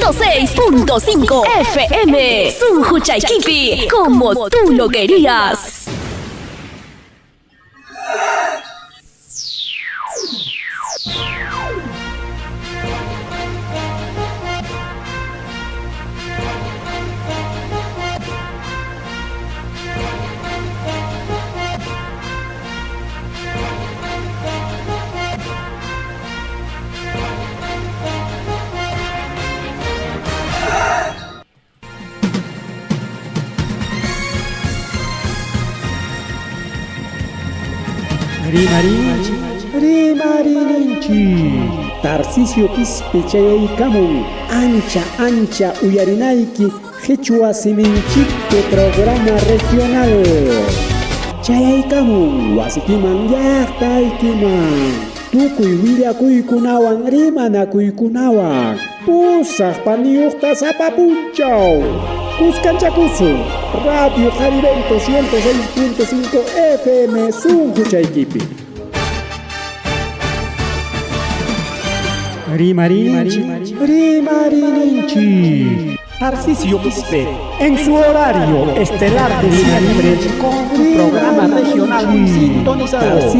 106.5 FM. Sunquchaykipi, como tú lo querías. Rimarinchik, rimarininchik. Tarcisio Quispe chayaykamun ancha ancha uyarinayki Qhichwa siminchikpi programa regional. Chayaykamun wasikiman llaqtaykiman. Tukuy willakuykunawan rimanakuykunawan. Pusaq paniyuqta sapa punchaw. Kuskanchakusun Radio Jarivento 106.5 FM sunquchaykipi. Rimarinchik, rimarininchik. Tarcisio Quispe, en su horario estelar de siempre, con un programa regional sintonizado,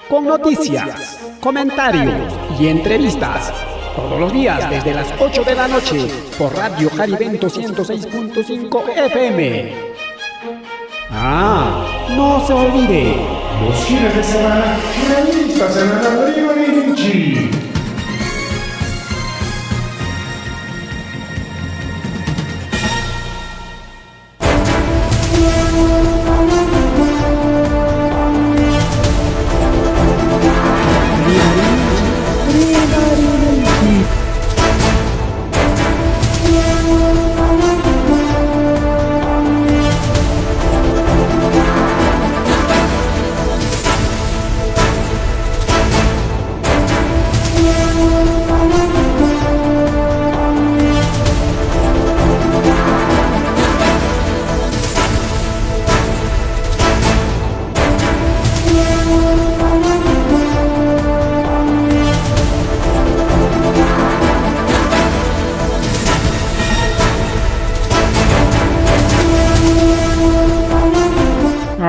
con noticias, comentarios y entrevistas. Todos los días desde las 8 de la noche por Radio Jarivento 106.5 FM. Ah, no se olvide. Los fines de semana, revista semanal Rimarinchi.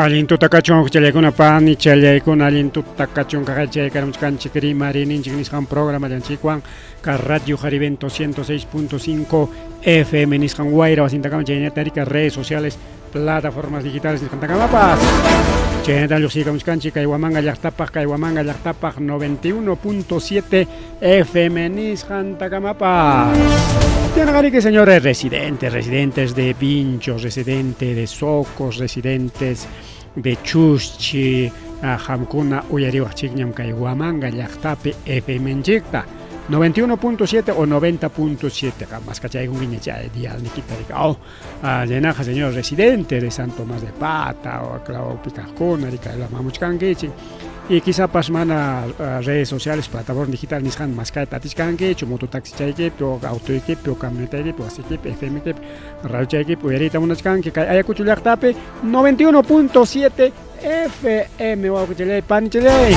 Allin tuta kachun challaykuna pani challaykuna allin tuta kachun kaqachaykamuchkanchik rimarininchik nisqan programa llanchikwan ka Radio Jarivento 106.5 FM nisqan wayra wasintakama chaynata rika redes sociales plataformas digitales nisqantakamapas chaynata lluqsiykamuchkanchik kay Huamanga llaqtapaq kay Huamanga llaqtapaq 91.7 FM nisqantakamapas. Tienen señores residentes, residentes de Vinchos, residentes de Socos, residentes de Chuschi, Jamkuna, uyariwaqchikñam kay Huamanga llaqtapi FM nchikta 91.7 o 90.7 más kachaykunkiña chay dialnikita rika oh llenaja señor residente de Santo Tomás de Pata o Clavo Picajkuna rika mamuchkankichik y quizá mana redes sociales plataforma digital nisqan maskayta atichkankichu mototaxi chaykipi o autoykipi o camionetaykipi wasikipi FMkipi radio chaykipi uyariyta munachkanki kay Ayacucho llaqtapi 91.7 FM wawqichalay panichalay.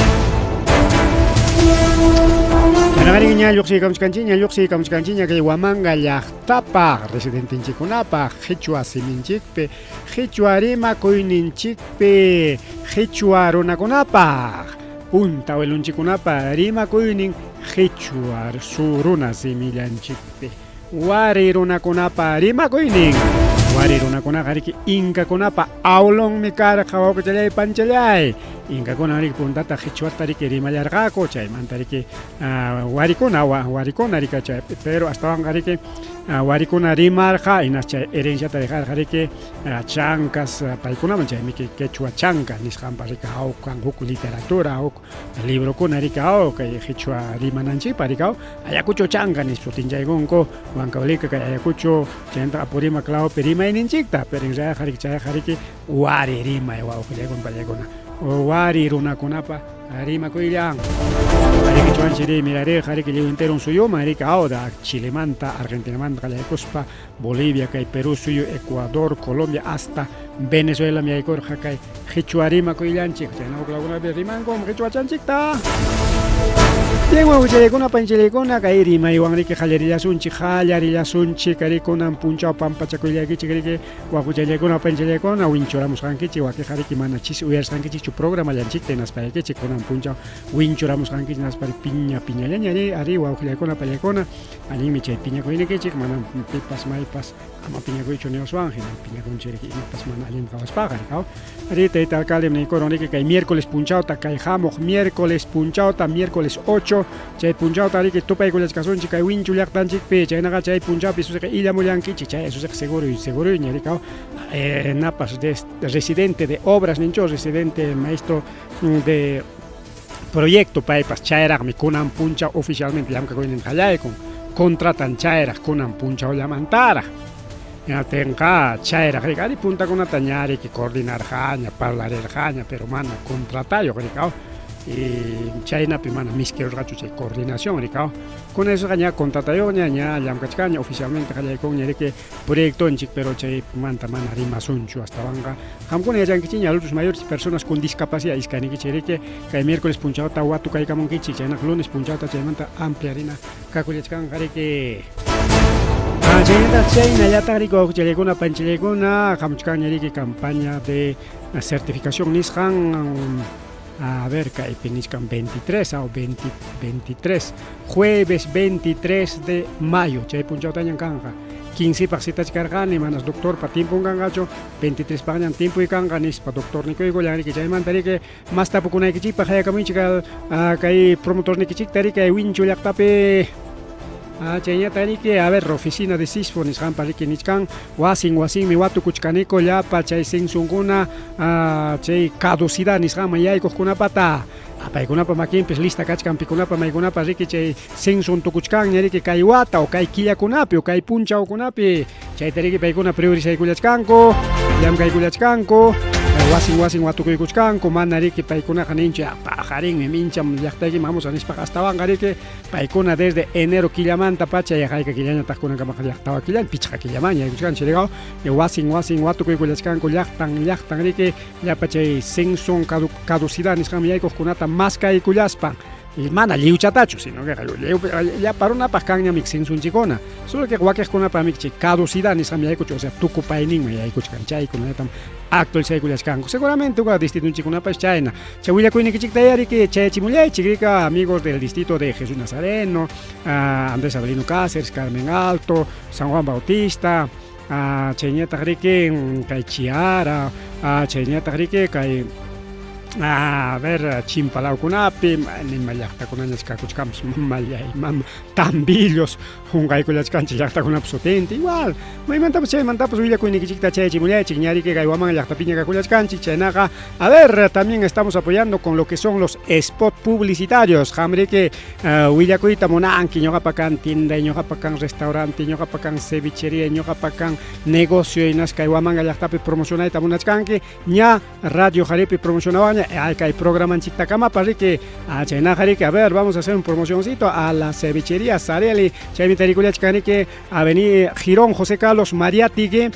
Chanaqariña lluqsiykamuchkanchikña lluqsiykamuchkanchikña kay Huamanga llaqtapaq residentenchikkunapaq qhichwa siminchikpi qhichwa rimakuyninchikpi qhichwa runakunapaq punta awilunchikkunapa rimakuynin qhichwa runa simillanchikpi wari runakunapa rimakuynin wari runakunaqa riki inkakunapa awlunmi karqa wawqichalay panchalay inkakuna riki puntata qhichwata riki rimallarqaku chaymanta riki warikuna warikuna rika chay pero astawanqa riki warikuna rimarqa hinas chay herenciata dejarqa riki chankas paykunaman chaymi quechua chanka nisqanpa rika hawkan huk literatura huk librokuna rika aw kay qhichwa rimananchikpa rika Ayacucho chanka nispa sutinchaykunku Huancavelica kay Ayacucho chaymanta Apurímac lawpi rimayninchikta pero en realidad riki chayqa riki wari rimay wawqillaykuna pallaykuna wari runakunapa Rimakuyllan. Ariki chuanchiri mirariq, ariki lliw enteron suyuman, ariki awda, Chilemanta, Argentinamanta qallaykuspa, Bolivia, kay Perú suyu, Ecuador, Colombia, hasta Venezuela yaykurqa kay qichwa rimakuyllanchik. Chayna huk lawkunapi rimankum qichwachanchikta. Bien, wawqichallaykuna, panichallaykuna, kay rimaywan riki qallarillasunchik, qallarillasunchik, ari kunan punchaw pampachakuyllaykichik riki Wawqichallaykuna, panichallaykuna, winchuramusqankichik, wakiqa riki mana chisi uyarisqankichikchu programallanchikta hinaspaykichik kunan punchaw winchuramusqankichik hinaspari piña piñallaña ari, ari wawqillaykuna, pallaykuna, allinmi chay piñakuynikichik, manam pipas maypas ama piñakuychu niwaswan, hinam piñakunchik riki imapas mana allinta qawaspaqa, rikaw. Ari tayta alcalde niykurun riki kay miércoles punchawta, kay hamuq miércoles punchawta, miércoles 8, chay punchawta riki tupaykullachkasunchik kay Winchu llaqtanchikpi, chaynaqa chay punchawpi susiqa illamullankichik, chay susiqa seguro seguroña rikaw, napas de residente de obras ninchu, residente maestro de proyecto paypas chayraqmi kunan punchaw oficialmente llamkakuynin qallaykun, contratan chayraq kunan punchawllamantaraq. Hinaptinqa chayraq riki ari puntakunata ña riki coordinarqaña, parlarirqaña, pero mana contratayuq rikaw y chaynapi mana miskirurqachu chay coordinación rikaw. Kunan esoqa ña contratayuqña, ña llamkachkanña, oficialmente qallaykunña riki proyectonchik, pero chaymanta mana rimasunchu astawanqa. Qamkuna yachankichikña adultos mayores y personas con discapacidad iskaynikichik riki kay miércoles punchawta watukaykamunkichik, chaynaq lunes punchawta chaymanta ampliarina kakullachkanqa riki. Chaynataq chaynallataq riki wawqichallaykuna panchallaykuna hamuchkanña riki campaña de certificación nisqan, a ver kaypi nichkan 23 o 20, 23 jueves 23 de mayo chay punchawtañan kanqa 15 paq citachkarqani manas doctorpa tiempon kanqachu 23 paqñan tiempoy kanqa nispa doctor nikuykullan riki chaymanta riki mas tapukunaykichikpaq hayakamuychik kay promotornikichikta riki kay Winchu llaqtapi. Chayñata riki, a ver, oficina de Sisfo nisqanpa riki nichkan wasin wasinmi watukuchkaniku llapa chay censonkuna chay caducidad nisqanman yaykuqkunapata. Paykunapa makinpis lista kachkan pikunapa maykunapa riki chay censon tukuchkanña riki kay wata o kay killakunapi o kay punchawkunapi. Chayta riki paykuna priorizaykullachkanku, llamkaykullachkanku, wasin wasin watukuykuchkanku, mana riki paykunaqa ninchu paqarinmi mincham llaqtaykiman hamusaq nispaqa astawanqa riki paykuna desde enero killamanta pacha hayka killañataq kunankamaqa tawa killaña pichqa killamanña yaykuchkanchik rikaw wasin wasin watukuykullachkanku llaqtan llaqtan riki llapa chay censo caducidad nisqanman yaykuqkunata maskaykullaspa. Mana lliwchatachu, sino que llapa runapaq kanñami censunchikuna. Solo que wakiqkunapaqmi chay caducidad nisqanman yaykuchkan, o sea, tukupayninman yaykuchkan, chaykunallatam actualizaykullachkanku. Seguramente uqa distritunchikkunapas chayna. Chay willakuynikichikta riki chayachimullaychik, rika amigos del distrito de Jesús Nazareno, Andrés Avelino Cáceres, Carmen Alto, San Juan Bautista, chayñataq riki kay Chiara, chayñataq riki kay a ver chimpalawkunapi nima llaqtakunañas kakuchkanpas mamallay mama Tambillos qunqaykullachkanchik llaqtakunapa sutinta igual maymantapas chaymantapas willakuynikichikta chayachimullaychik ña riki kay Huamanga llaqtapiña kakullachkanchik chaynaqa a ver también estamos apoyando con lo que son los spot publicitarios qam riki willakuyta munanki ñuqapa kan tienda ñuqapa kan restaurante ñuqapa kan cevichería ñuqapa kan negocio hinas kay Huamanga llaqtapi promocionayta munachkanki ña Radio Jaripi promocionawaña ay kay programanchiktakamapa riki chaynaqa riki a ver vamos a hacer un promocioncito a la cevichería Sareli chaymi tarikullachkan riki Avenida Girón José Carlos Mariátegui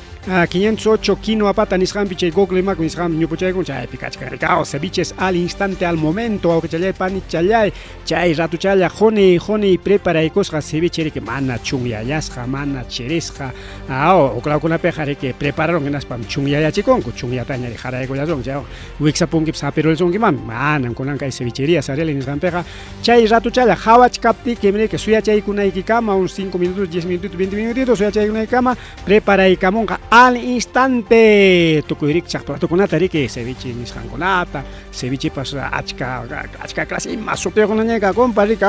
508 Quino Apata nisqanpi chay Google Map nisqanpi ñupuchaykun chaypi kachkan riki ceviches al instante al momento wawqichallay panichallay chay ratuchalla quni quni preparaykusqa ceviche riki mana chunyallasqa mana chirisqa uklawkunapiqa riki prepararon hinaspam chunyallachikunku chunyataña qaraykullasun chay wiksapunkipas hapirulsunkimanmi manam kunan kay cevichería Sareli nisqanpiqa chay ratuchalla qhawachkaptiykim riki suyachaykunaykikama un 5 minutos 10 minutitos 20 minutitos suyachaykunaykikama preparaykamunqa al instante tukuy rikchaq platokunata riki ceviche nisqankunata cevichepas achka achka clase ima sutiyuqkunaña kakunpas riki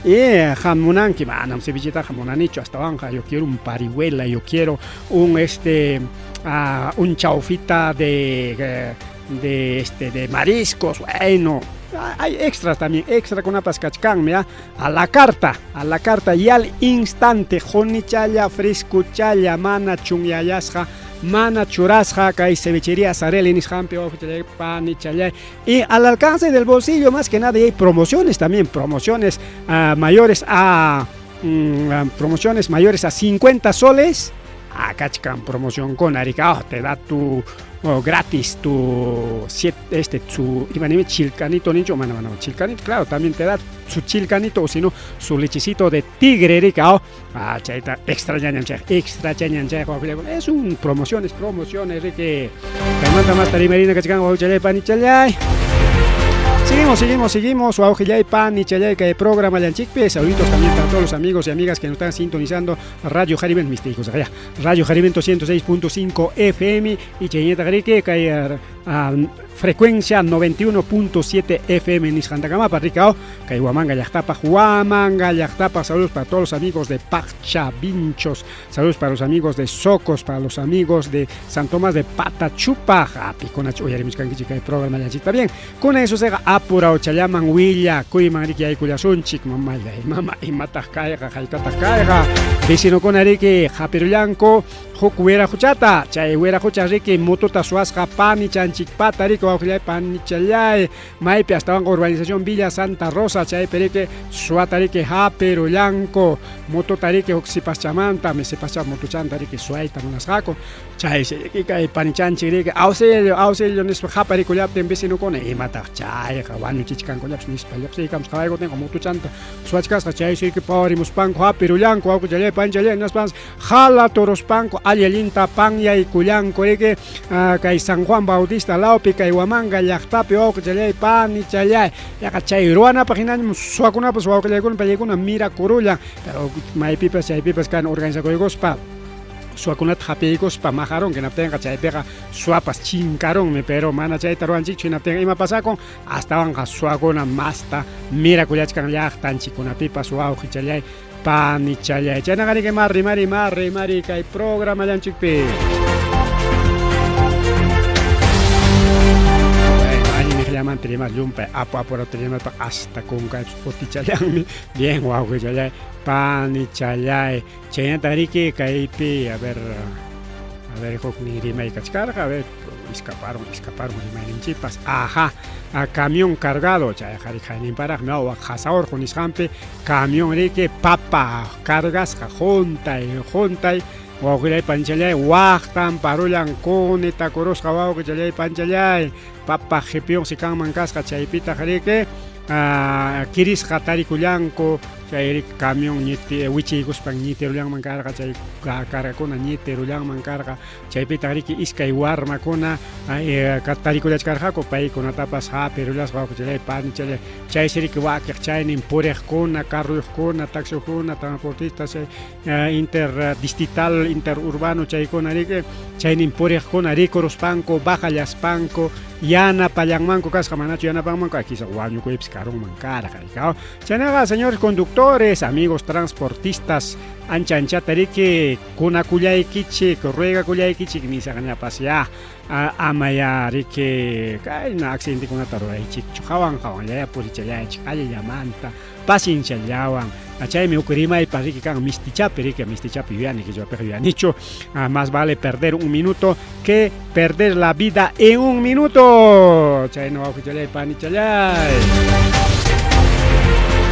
y qam munanki manam cevichetaqa munanichu astawanqa yo quiero un parihuela yo quiero un un chaufita de de mariscos bueno. Hay extras también, extrakunapas kachkanmi, ¿ah? A la carta, a la carta y al instante, qunichalla, frescuchalla, mana chunyayasqa, mana churasqa, kay cevichería Sareli nisqanpi, wawqichalay, panichalay. Y al alcance del bolsillo, más que nada, y hay promociones también, promociones mayores a promociones mayores a 50 soles. Kachkan promoción con Arica, te da tu gratis tu este su iba chilcanito nicho, mano, mano, chilcanito, claro, también te da su chilcanito o si no su lechecito de tigre, rica, oh, chayta, extra ñañan, extra ñañan, es un promociones, promociones, rique. Kaymanta más tarimarina kachkan, wawchalay, panichalay. Seguimos, seguimos, seguimos. Wawqillay, panichalay, kay programa llanchikpi. Saluditos también para todos los amigos y amigas que nos están sintonizando Radio Jaribento, mis hijos allá. Radio Jaribento 106.5 FM y Cheñeta Garique, kay frecuencia 91.7 FM nisqantakamapa, ricao, kay Huamanga llaqtapaq, Huamanga llaqtapaq. Saludos para todos los amigos de Paccha Vinchos, saludos para los amigos de Socos, para los amigos de San Tomás de Patachupa, pikunach uyarimuchkankichik kay programa llanchik. Bien, con eso se apurao challaman willakuyman riki aykullasunchik, mamallay, mama, imataq kayqa, haykataq kayqa, vecinokuna riki hapirullanku huk wiraquchata, chay wiraqucha riki motuta suwasqa panichanchikpata riki wawqillay panichalay, maypi astawanqa urbanización Villa Santa Rosa, chaypi riki suwata riki hapirullanku, motuta riki huk sipaschamanta, mi sipascha motuchanta riki suwayta munasqaku, chaysi riki kay panichanchik riki auxilio, auxilio nispa qaparikullaptin vecinokuna imataq chayqa wañuchichkankullapas nispa lluqsiykamus qawaykutinqa motuchanta suwachkasqa, chaysi riki pawarimuspanku hapirullanku wawqichalay panichalay, hinaspas halaturuspanku alli allinta panyaykullanku riki kay San Juan Bautista lawpi kay Huamanga llaqtapi wawqichalay panichalay, yaqa chay ruwanapaq hinañam suwakunapas wawqillaykuna pallaykuna mirakurullan, pero maypipas chaypipas kan organizakuykuspa suwakunata hapiykuspa maqarunki, hinaptinqa chaypiqa suwapas chinkarunmi, pero mana chayta ruwanchikchu, hinaptinqa ima pasakun astawanqa suwakuna masta mirakullachkan llaqtanchikkunapipas wawqichalay panichalay. Chaynaqa riki marri mari marri mari kay programa llanchikpi. Bueno, allinniqllamanta rimas llumpay apu apurata rimaspa hasta kunkaypas utichallanmi. Bien, wawqichalay panichalay. Chaynata riki kaypi, a ver, huknin rimay kachkarqa, a ver, escaparon, escaparon rimayninchikpas. Ajá, a camión cargado, chayqa riki hayninparaqmi wak qasaurqu nisqanpi camión riki papa cargasqa juntay, juntay, wawqillay panichalay, waqtan parullan kunitakurusqa wawqichalay panichalay, papa qhipiyuqsi kanman kasqa chaypitaq riki kirisqa tarikullanku, chay riki camión ñiti wichiykuspan ñitirullanman karqa, chay cargakuna ñitirullanman karqa, chaypitaq riki iskay warmakuna tarikullachkarqaku, paykunatapas hapirullasqa wawqichalay panichalay, chaysi riki wakiq chaynin puriqkuna, carruyuqkuna, taxiuqkuna, transportistas, chay interdistrital, interurbano chaykuna riki chaynin puriqkuna rikuruspanku bajallaspanku yanapallanmanku kasqa, manachu yanapanmanku, quizá wañukuypis karunman karqa, rika. Chaynaqa, señores conductores, amigos transportistas, ancha anchata riki kunakullaykichik, ruegakullaykichik nisaqñapas ya amaya riki kayna accidentekunata ruraychikchu, hawan hawanllaya purichallaychik allillamanta, pacienciallawan. Chaymi huk rimaypas riki kan mistichapi, riki mistichapi yuyani, qichwapiqa yuyanichu, más vale perder un minuto que perder la vida en un minuto. Chayna wawqichalay panichalay.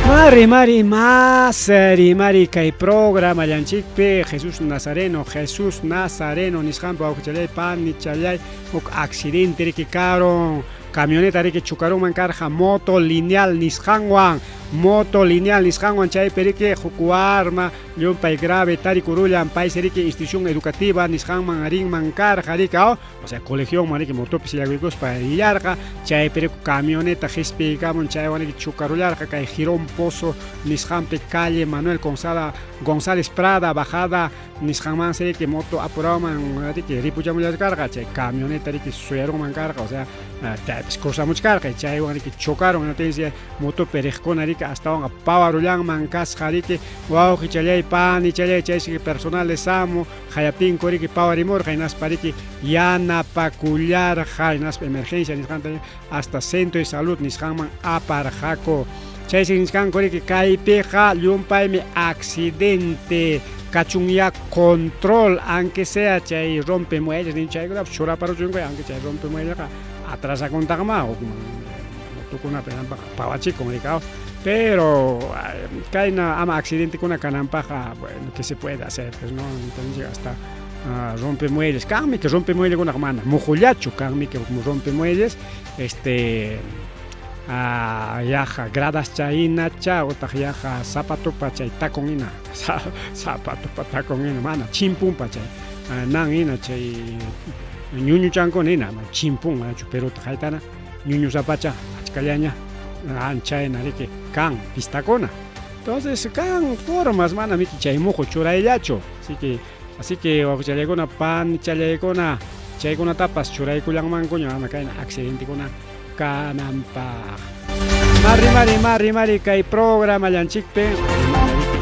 Mari, mari, más rimari kay programa llanchikpi Jesús Nazareno, Jesús Nazareno nisqanpi wawqichalay panichalay, huk accidente riki karun, camioneta riki chukarunman karqa moto lineal nisqanwan, moto lineal nisqanwan chaypi riki huk warma llumpay grave tarikurullan, paysi riki institución educativa nisqanman rinman karqa riki, o sea colegioman riki motopi sillakuykuspa rillarqa, chaypi riki camioneta qispiykamun chaywan riki chukarullarqa kay Girón Pozo nisqanpi calle Manuel González Prada bajada nisqanmansi riki moto apurawman riki ripuchamullachkarqa, chay camioneta riki suyarunman karqa, o sea Paypas cruzamuchkarqa chaywan riki chocaron hinaptinsi motopi riqkuna riki astawanqa pawarullanman kasqa riki wawqichallay panichallay chaysi personal de SAMU qayaptinku riki pawarimurqa hinaspa riki yanapakullarqa hinaspa emergencia nisqanta hasta centro de salud nisqanman aparqaku. Chaysi nichkanku riki kaypiqa llumpaymi accidente kachunyá control aunque sea chay rompemuelles nin chaykunapas churaparuchunku aunque chay rompemuelleqa atrasakuntaqmá hukman motokunapi hinanpaqa pawachikun rikaw pero kayna ama accidentekuna kananpaqqa bueno que se puede hacer pues no entonces hasta rompemuelles kanmi que rompemuellekunaqa mana muhullachu kanmi que rompemuelles este yaqa gradascha hinacha utaq yaqa zapatopa chay tacon hina zapatopa tacon hina mana chimpunpa chay nan hina chay ñuñuchankuna hina chimpun manachu peruta haytana ñuñusapacha achkallaña anchayna riki kan pistakuna entonces kan formas mana miki chay muhu churayllachu así que así que wawqichallaykuna panichallaykuna chaykunatapas churaykullanmankuña ama kayna accidentekuna kananpaq. Mari mari mari mari kay programallanchikpi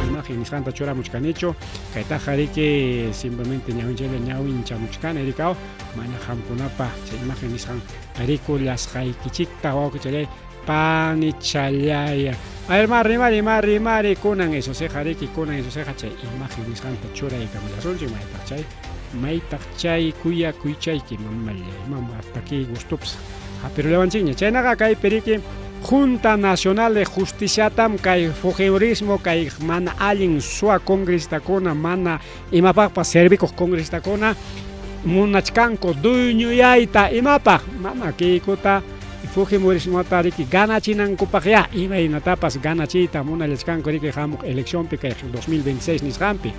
imagen nisqanta churamuchkanichu kaytaqa riki simplemente ñawinchaylla ñawinchamuchkani rikaw mana qamkunapa chay imagen nisqan rikullasqaykichikta wawqichallay panichallay. A ver, mari mari mari mari kunan eso seqa riki kunan eso seqa chay imagen nisqanta churaykamullasunchik maytaq chay maytaq chay kuyakuychayki mamallay mama hasta aquí gustopas hapirullawanchikña chaynaqa kaypi riki Junta Nacional de Justiciatam kay fujimorismo kay mana allin suwa congresistakuna mana imapaqpas servikuq congresistakuna munachkanku dueñoyayta imapaq mana kiykuta fujimorismota riki ganachinankupaqyá imaynatapas ganachiyta munallachkanku riki hamuq eleccionpi kay 2026 nisqanpi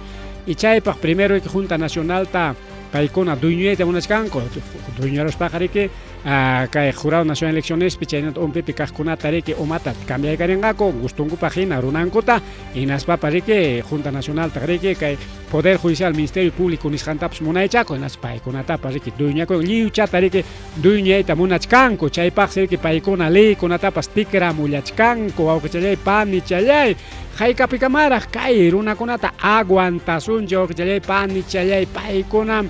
y chaypaq primero riki Junta Nacionalta paykuna dueñoyayta munachkanku dueñoruspaqa riki kay Jurado Nacional de Eleccionespi chaynata UNPpi kaqkunata riki umata cambiaykarinqaku gustunkupaq hina runankuta hinaspapas riki Junta Nacionaltaq riki kay Poder Judicial Ministerio Público nisqantapas munaychaku hinaspa paykunatapas riki dueñakun lliwchata riki dueñayta munachkanku chaypaqsi riki paykuna leykunatapas tikramullachkanku wawqichallay panichallay haykapikamaraq kay runakunata aguantasunchik wawqichallay panichallay paykunam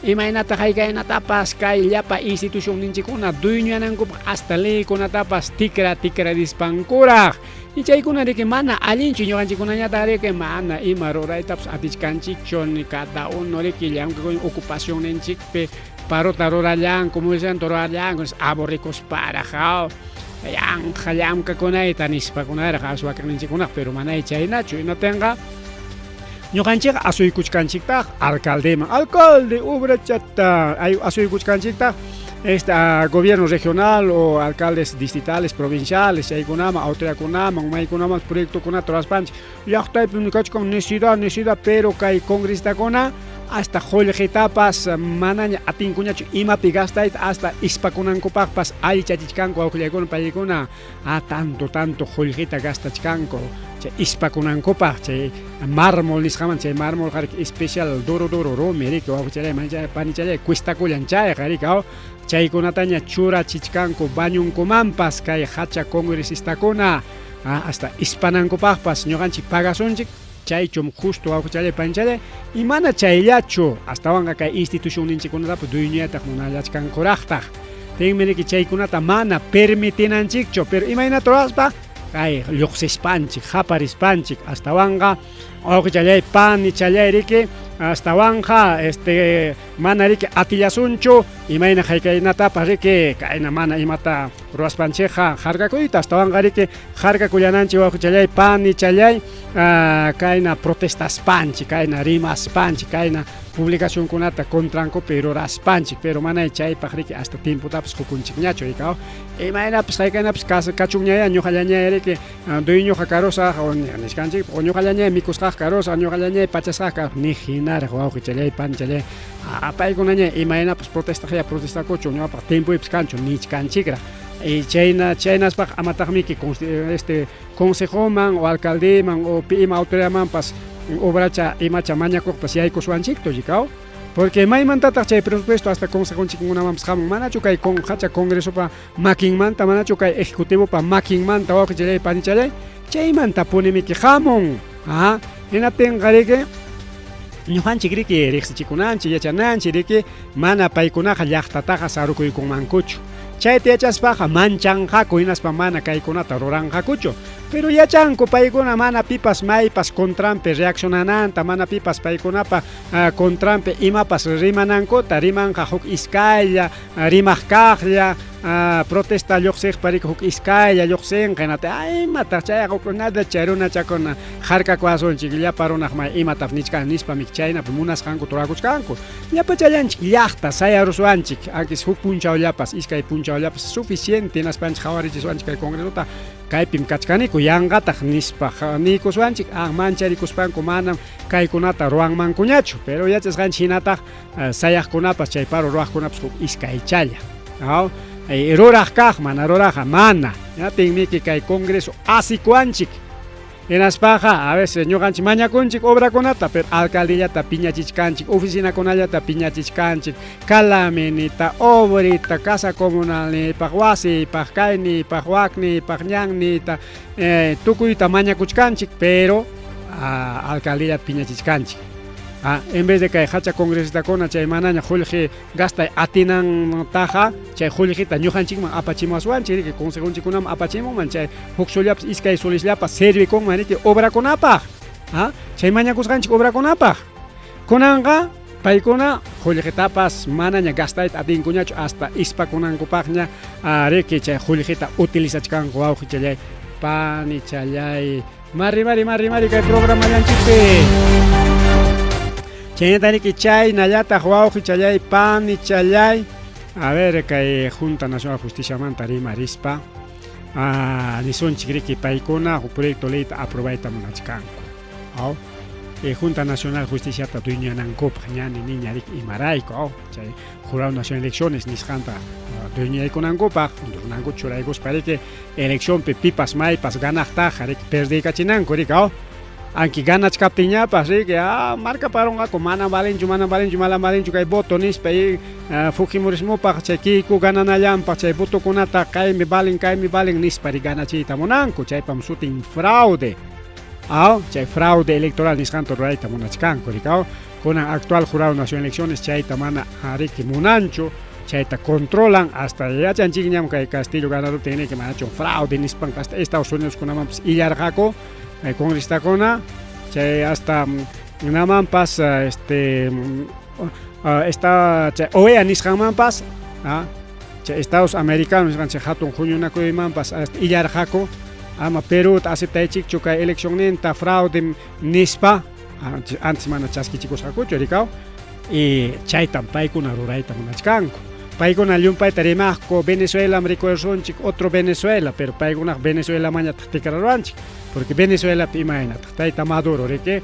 imaynataq haykaynatapas kay llapa institucionninchikkuna dueñoyanankupaq hasta leykunatapas tikra tikrarispankuraq y chaykuna riki mana allinchu ñuqanchikkunañataq riki mana ima ruraytapas atichkanchikchu ni cada uno riki llamk'akuynin ocupacionninchikpi parota rurallanku movimiento rurallanku aburrikusparaq yanqa llamk'akunayta nispakunaraq aswakaqninchikkunaq pero manay chaynachu hinaptinqa ñuqanchikqa asuykuchkanchiktaq alcaldeman alcalde obrachata asuykuchkanchiktaq esta gobierno regional o alcaldes distritales provinciales chaykunaman autoridadkunaman maykunaman proyectokunata ruraspanchik llaqtaypi kachkan necesidad necesidad pero kay congresistakuna hasta qullqitapas manaña atinkuñachu imapi gastayta hasta ispakunankupaqpas allichachichkanku wawqillaykuna paykuna tanto tanto qullqita gastachkanku chay ispakunankupaq chay mármol nisqaman chay mármol riki especial duro duro rumi riki wawqichallay panichallay cuestakullan chayqa riki chaykunataña churachichkanku bañunkumanpas kay hacha congresistakuna hasta ispanankupaqpas ñuqanchik pagasunchik chaychum justo wawqichallay panichallay y mana chayllachu astawanqa kay institucionninchikkunatapas dueñoyataq munallachkankuraqtaq tinmi riki chaykunata mana permitinanchikchu pero imaynata ruraspa kay lluqsispanchik qaparispanchik astawanqa wawqichallay panichallay riki astawanqa este mana riki atillasunchu imayna haykaynatapas riki kayna mana imata ruraspanchikqa harkakuyta astawanqa riki harkakullananchik wawqichallay panichallay kayna protestaspanchik kayna rimaspanchik kayna publicacionkunata contrankupi ruraspanchik pero manay chaypaq riki hasta tiempotapas qukunchikñachu rikaw imaynapas haykaynapas kachunñaya ñuqallañaya riki dueñoqa karusaq nisqanchik o ñuqallañaya mikusqaq karusaq ñuqallañaya pachasqaq karusaq ni hinaraq wawqichallay panichallay paykunaña imaynapas protestaqya protestakuchu ñuqapaq tiempoypas kanchu nichkanchikraq y chayna chaynaspaq amataqmiki este consejoman o alcaldeman o pi ima autoridadmanpas obracha imacha mañakuqpas yaykuswanchiktu rikaw. Porque maymantataq chay presupuesto hasta consejonchikkunamanpas hamun, manachu kay hacha congresopa makinmanta, manachu kay ejecutivopa makinmanta, wawqichallay panichallay, chaymantapunimiki hamun. Ah, hinaptinqa riki ñuqanchik riki riqsichikunanchik, yachananchik riki mana paykunaqa llaqtataqa sarukuykunmankuchu. Chayta yachaspaqa manchanqaku hinaspa mana kaykunata ruranqakuchu. Pero yachanku paykuna mana pipas maypas contranpi reaccionananta, mana pipas paykunapa contranpi imapas rimanankuta, rimanqa huk iskaylla, rimaq kaqlla, protesta lluqsiqpa riki huk iskaylla lluqsinqa, hinata imataq chayqa nada chay runachakuna harkakuwasunchik, llapa runaq may imataq nichkan nispami chaynapi munasqankuta rurakuchkanku. Llapachallanchik llaqta sayaruswanchik, aunque huk punchawllapas, iskay punchawllapas suficiente hinaspanchik qhawarichiswanchik kay congresota, kaypim kachkaniku yanqataq nispa niykuswanchik, mancharikuspanku manam kaykunata ruwanmankuñachu, pero yachasqanchik hinataq sayaqkunapas chay paro ruwaqkunapas huk iskaychalla. Ruraq kaq mana ruraqqa mana. Hinaptinmiki kay congreso asikuwanchik. Hinaspaqa a veces ñuqanchik mañakunchik obrakunata, pero alcaldellata piñachichkanchik, oficinakunallata piñachichkanchik, calaminita, obrita, casa comunalniypaq, wasiypaq, kayniypaq, wakniypaq, ñanniyta, tukuyta mañakuchkanchik, pero alcaldellata piñachichkanchik. En vez de kay hacha congresistakuna chay manaña qullqi gastay atinantaqa chay qullqita ñuqanchikman apachimuwaswanchik riki, consejonchikkunaman apachimunman chay huk sullapas iskay solisllapas servikunman riki obrakunapaq, chay mañakusqanchik obrakunapaq. Kunanqa paykuna qullqitapas manaña gastayta atinkuñachu hasta ispakunankupaqña riki chay qullqita utilizachkanku wawqichallay panichallay. Mari mari mari mari kay programallanchikpi. Chaynata riki chaynallataq wawqichallay panichallay. A ver kay Junta Nacional Justiciamanta rimarispa nisunchik riki paykuna huk proyecto leyta aprobayta munachkanku. Aw. Junta Nacional Justiciata dueñanankupaq ñani niña riki imarayku, aw, chay Jurado Nacional de Elecciones nisqanta dueñaykunankupaq runanku churaykuspa riki eleccionpi pipas maypas ganaqtaqa riki perdiykachinanku riki, aw. Aunque ganachkaptinñapas riki markaparunqaku mana valenchu, mana valenchu, mana valenchu kay voto nispa y fujimorismopaq chay Keiko gananallanpaq chay votokunata kaymi valen, kaymi valen nispa ri ganachiyta munanku, chaypam sutin fraude. Aw, chay fraude electoral nisqanta rurayta munachkanku riki, aw. Kunan actual Jurado Nacional de Elecciones chayta mana riki munanchu, chayta controlan hasta yachanchikñam kay Castillo ganaruptin riki manachu fraude nispan hasta Estados Unidos kunamanpas illarqaku congresistakuna chay hasta namanpas esta chay OEA nisqanmanpas, chay Estados Americanos nisqan chay hatun huñunakuymanpas hasta illarqaku ama Perúta aceptaychikchu kay eleccionninta fraude nispa antes mana chaskichikusqakuchu rikaw y chaytam paykuna rurayta munachkanku. Paykuna llumpayta rimaqku Venezuelam rikusunchik otro Venezuela, pero paykunaqa Venezuelamañataq tikraruwanchik, porque Venezuelapi imaynataq tayta Maduro riki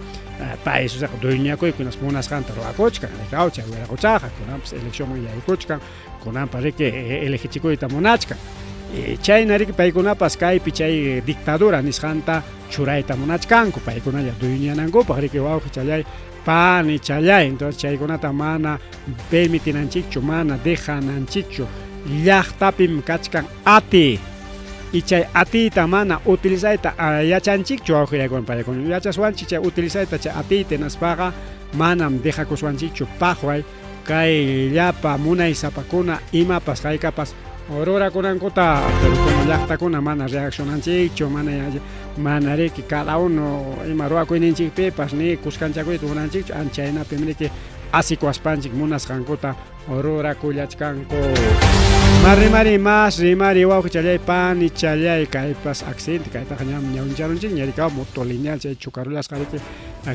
pay susaqa dueñakuyku hinaspa munasqanta ruwakuchkan rikaw chay wiraquchaqa kunanpas eleccionman yaykuchkan, kunanpas riki elegichikuyta munachkan. Chayna riki paykunapas kaypi chay dictadura nisqanta churayta munachkanku paykunalla dueñanankupaq riki wawqichallay panichallay. Entonces chaykunata mana permitinanchikchu, mana dejananchikchu. Llaqtapim kachkan ati y chay atiyta mana utilizayta yachanchikchu wawqillaykuna paykuna yachaswanchik chay utilizayta chay atiyta hinaspaqa manam dejakuswanchikchu paqway kay llapa munaysapakuna imapas haykapas rurakunankuta, pero como llaqtakuna mana reaccionanchikchu, mana riki cada uno ima ruwakuyninchikpipas ni kuskanchakuyta munanchikchu, anchaynapim riki asikuwaspanchik munasqankuta rurakullachkanku. Marimari mas rimari wawqichallay panichallay kaypas accidente kaytaqa ñam ñawincharunchikña rikaw moto lineal chay chukarullasqa riki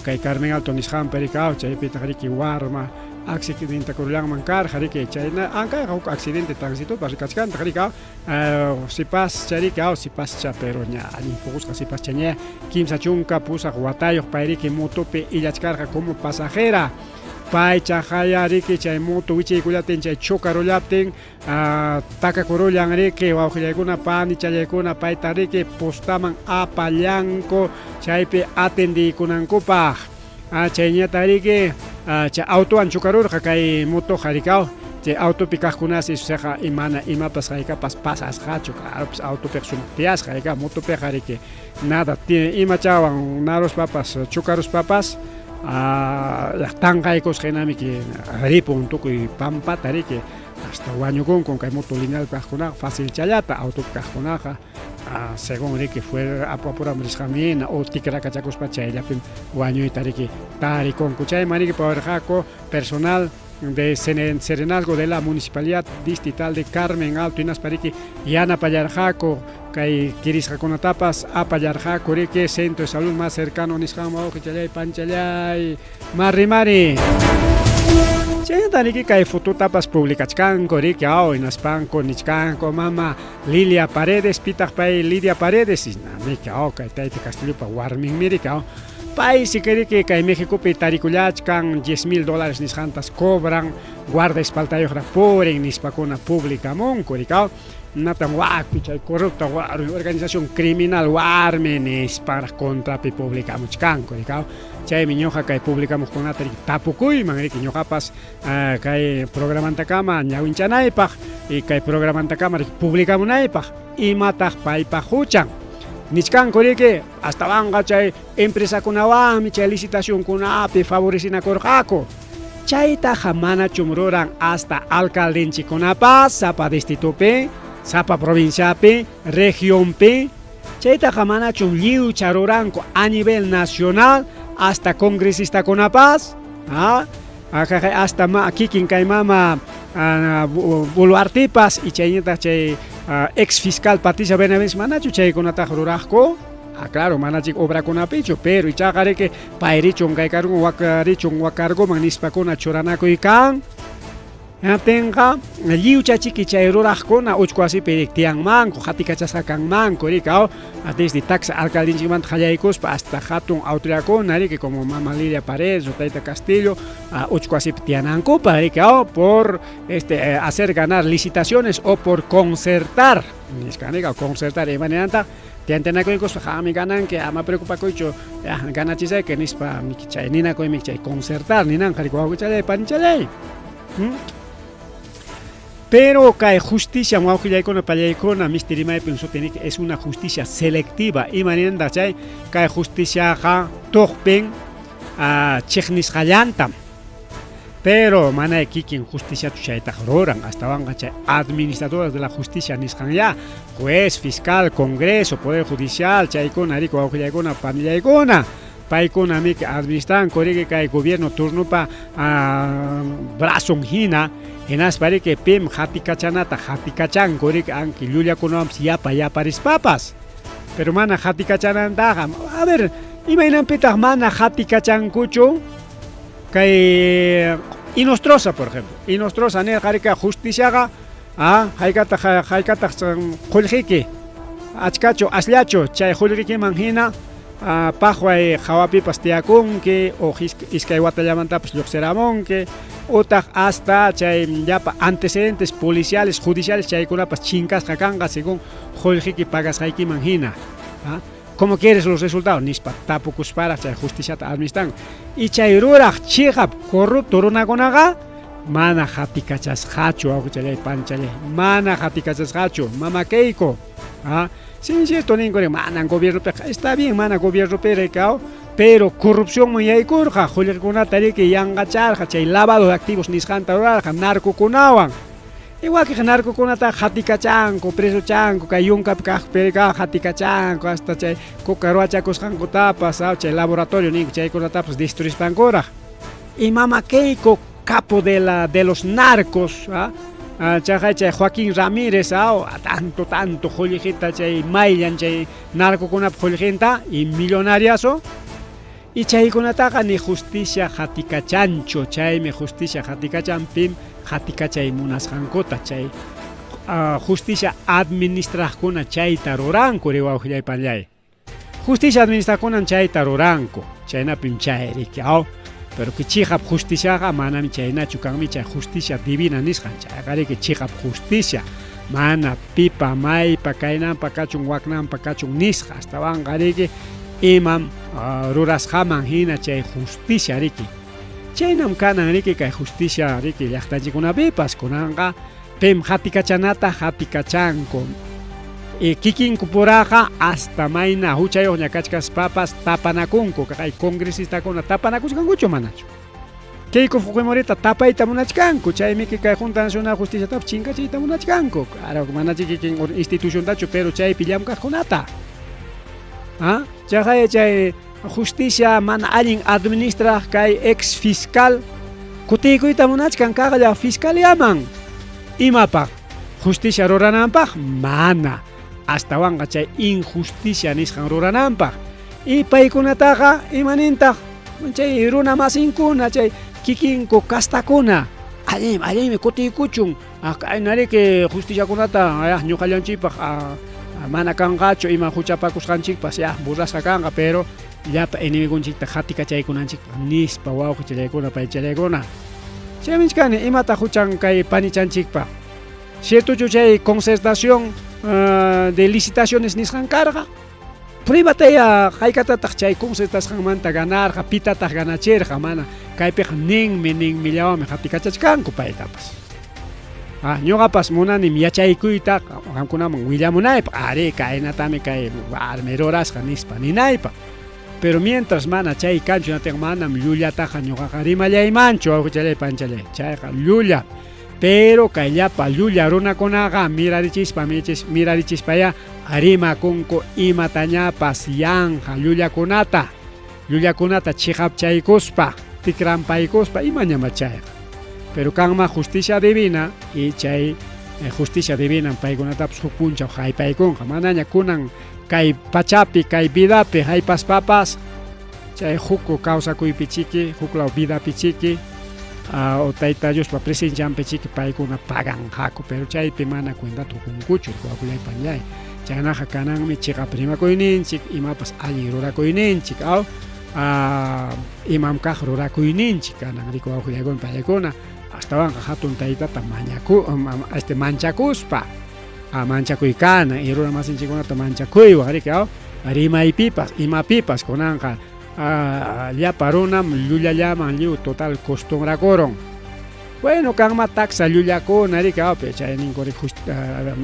kay Carmen Alto nisqanpi rikaw chaypitaq riki warma accidentakurullanman karqa riki chayna ankayqa huk accidente transitopas rikachkantaq rikaw sipascha rikaw sipascha pero ña allin puqusqa sipascha ña 38 watayuq pay riki motopi illachkarqa como pasajera pay chaqaya riki chay moto wichiykullaptin chay chukarullaptin takakurullan riki wawqillaykuna panichallaykuna payta riki postaman apallanku chaypi atendiykunankupaq chayñata riki Chay autowan chocarurqa kay motoqa rikaw chay autopi kaqkunasi suseqa mana imapas haykapas pasasqachu claro pues autopiqa sumaq tiyasqa rika motopiqa riki nada imachawan naruspapas chocaruspapas tanqaykusqa hinamiki ripun tukuy pampata riki hasta wañukunkun kay moto lineal kaqkunaqa facilchallata autopi kaqkunaqa Según riki fue apu apuram risqanmi hina o tikrakachakuspa chayllapim wañuyta riki tarikunku. Chayman riki pawarqaku personal de Serenazgo de la Municipalidad Distrital de Carmen Alto hinaspa riki yanapallarqaku kay kirisqakunatapas apallarqaku riki centro de salud más cercano nisqanman wawqichalláy panchallay Mari mari. Chaynata riki kay fototapas publicachkanku riki aw hinaspanku nichkanku mama Lilia Paredes pitaq pay Lidia Paredes hinamiki aw kay tayta Castillopa warminmi riki aw paysi riki kay Mexicopi tarikullachkan 10 mil dólares nisqantas cobran guardaespaldayuqraq purin nispakuna publicamunku riki aw Natan wapi chay corrupta warmi organización criminal warmi nisparaq contrapi publicamuchkanku rikaw chaymi ñuqa kay publicamuqkunata riki tapukuyman riki ñuqapas kay programantakama ñawinchanaypaq y kay programantakama riki publicamunaypaq imataq paypa huchan nichkanku riki astawanqa chay empresakunawanmi chay licitacionkunapi favorecinakurqaku Chaytaqa manachum ruran hasta alcaldenchikkunapas sapa distritopi, sapa provinciapi, regionpi. Chaytaqa manachum lliwcha ruranku a nivel nacional hasta congresistakunapas. ¿Ah? Hasta ma kikin kay mama Boluartepas y chayñataq chay ex fiscal Patricia Benavides manachu chaykunataqa ruraqku? Ah, claro, mana chik obrakunapichu, pero ichaqa riki pay richun kay cargo wak richun wak cargoman nispakuna churanakuy kan. Hinaptinqa lliwchachiki chay ruraqkuna uchku wasipi tiyanmanku, qatikachasqa kanmanku, riki, aw, desde taxa alcaldenchikmanta qallaykuspa hasta hatun autoridadkuna, riki, como mama Lidia Paredes o tayta Castillo, uchku wasipi tiyanankupaq, riki, aw, por este hacer ganar licitaciones o por concertar, nisqa, riki, concertar imaninantaq Tiantanakuykuspa qammi gananki, ama preocupakuychu, ganachisayki nispa chay ninakuymi chay concertar ninanqa riki wawqichalláy panichallay. Pero kay justicia wawqillaykuna pallaykuna misti rimaypim sutiniki es una justicia selectiva. Ima ninantaq chay? Kay justiciaqa tuqpin chiqnisqallantam. Pero mana kikin justiciachu chaytaqa ruran, astawanqa chay administradoras de la justicia nisqanyá, juez, fiscal, congreso, poder judicial, chaykuna riki wawqillaykuna, panillaykuna, paykuna miki administranku riki kay gobierno turnopa brazon hina, hinaspa riki pim qatikachanata qatikachanku riki anki llullakunawanpas yapa yaparispapas. Pero mana qatikachanantaqa, a ver, imaynanpitaq mana qatikachankuchu? Kay Inostroza, por ejemplo. Inostroza nirqa rika justiciaqa haykataq haykataq qullqiyki achkachu asllachu chay qullqikiman hina paqway hawapipas tiyakunki o iskay watallamantapas lluqsiramunki utaq hasta chay llapa antecedentes policiales, judiciales chaykunapas chinkasqa kanqa según qullqiyki pagasqaykiman hina. ¿Cómo quieres los resultados? Nispa tapukusparaq chay justiciata administranku. Y chay ruraq chiqap corrupto runakunaqa mana qatikachasqachu wawqichalláy panchallay, mana qatikachasqachu mama Keiko. ¿Ah? Sí, cierto ninku manan gobiernopiqa, está bien mana gobiernopi rikaw, pero corrupcionman yaykurqa, qullqikunata riki yanqacharqa, chay lavado de activos nisqanta rurarqa narcokunawan. Wakiq narcokunataqa qatikachanku, presochanku, kay yunkapi kaqpiqa qatikachanku, hasta chay coca ruwachakusqankutapas, chay laboratorio ninku chaykunatapas destruispankuraq. Y mama Keiko, capo de la de los narcos, chaqay chay Joaquín Ramírez, tanto tanto qullqita chay mayllan chay narcokunapa qullqinta y millonariazo. Y chaykunataqa ni justicia qatikachanchu, chaymi justicia qatikachan pim qatikachay munasqankuta chay justicia administraqkuna chayta ruranku ri wawqillay panillay. Justicia administraqkunan chayta ruranku, chaynapim chay riki aw, pero que chiqap justiciaqa manami chaynachu kanmi chay justicia divina nisqan, chayqa riki chiqap justicia, mana pipa maypa kaynanpa kachun waknanpa kachun nisqa, astawanqa riki imam rurasqaman hina chay justicia riki. Chaynam kanan riki kay justicia riki llaqtanchikkunapipas kunanqa pim qatikachanata qatikachanku. Y kikinkupuraqa hasta mayna huchayuqña kachkaspapas tapanakunku, kay congresistakuna tapanakuchkankuchu manachu? Keiko Fujimorita tapayta munachkanku, chaymi kay Junta Nacional Justiciatapas chinkachiyta munachkanku. Claro, manachi kikin instituciontachu, pero chaypi llamkaqkunata. ¿Ah? Chaqay chay justicia mana allin administraq kay ex fiscal kutiykuyta munachkan kaqlla fiscaliaman. Imapaq? Justicia rurananpaq? Mana. Astawanqa chay injusticia nisqan rurananpaq. Y paykunataqa imanintaq chay runa masinkuna, chay kikinku kastakuna, allinmi, allinmi kutiykuchun, kaynariki justiciakunata ñuqallanchikpaq mana kanqachu ima huchapakusqanchikpas ya burrasqa kanqa, pero llapa enemigonchikta qatikachaykunanchikpaq nispa wawqichallaykuna paychallaykuna. Chaymi nichkani imata huchan kay panichanchikpaq. Ciertochu chay concertación de licitaciones nisqan karqa? Pruebataya haykatataq chay concertasqanmanta ganarqa, pitataq ganachirqa, mana kaypiqa ninmi, ninmillawanmi qatikachachkanku paytapas. Ñuqapas munanim yachaykuyta qamkunaman willamunaypaq, ari kaynatami kay warmi rurasqa nispa ninaypaq. Pero mientras mana chay kanchu natinqa manam llullataqa ñuqaqa rimallaymanchu wawqichalay panchalay, chayqa llulla. Pero kay llapa llulla runakunaqa mirarichispa mirarichispaya rimakunku imatañapas yanqa llullakunata, llullakunata chiqapchaykuspa, tikrampaykuspa imañama chayqa. Pero kanma justicia divina y chay justicia divina paykunatapas huk punchaw haypaykunqa, manaña kunan kay pachapi, kay vidapi haypaspapas chay huk kawsakuypichiki, huklaw vidapichiki, o Tayta Diospa presencianpichiki paykuna paganqaku, pero chaypi mana cuentata qukunkuchu wawqillay panillay. Chaynaqa kananmi chiqap rimakuyninchik, imapas allin rurakuyninchik, aw imam kaq rurakuyninchik kanan riki wawqillaykuna pallaykuna, astawanqa hatun taytata mañaku este manchakuspa, manchakuy kanan y runa masinchikkunata manchakuywan riki aw rimaypipas, imapipas kunanqa llapa runam llullallaman lliw total costumbrakurun. Bueno, kanma taksa llullakuna riki awpi chay ninku riki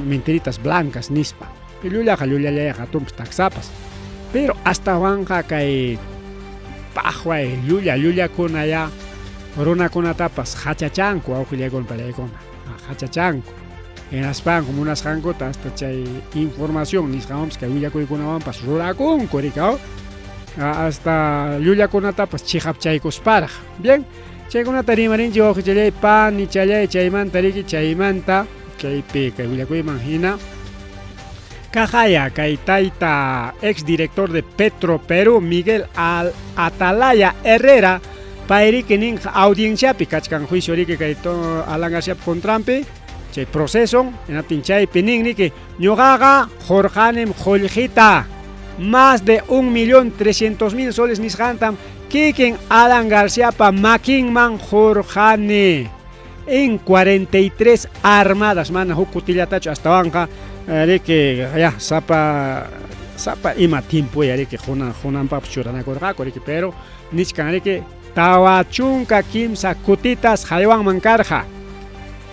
mentiritas blancas nispa. Llullaqa llullallaqa hatunpas taksapas. Pero astawanqa kay paqway llulla llullakunaya runakunatapas hachachanku wawqillaykuna pallaykuna, hachachanku. Hinaspanku munasqankuta hasta chay información nisqanwanpas kay willakuykunawanpas rurakunku riki aw hasta llullakunatapas chiqapchaykusparaq. Bien, chaykunata rimarinchik wawqichallay panichallay chaymanta riki chaymanta chaypi kay willakuyman hina kaqaya kay tayta ex director de Petro Perú Miguel Atalaya Herrera pay riki ninqa audienciapi kachkan juicio riki kay Alan Garciapa contranpi chay proceso hinaptin chaypi nin riki ñuqaqa qurqanim qullqita más de 1.300.000 soles nisqantam kikin Alan Garciapa makinman qurqani en 43 armadas mana huk kutillatachu astawanqa riki ya sapa sapa ima tiempoya riki qunanpaqpas churanakurqaku riki, pero nichkan riki 43 kutitas haywanman karqa.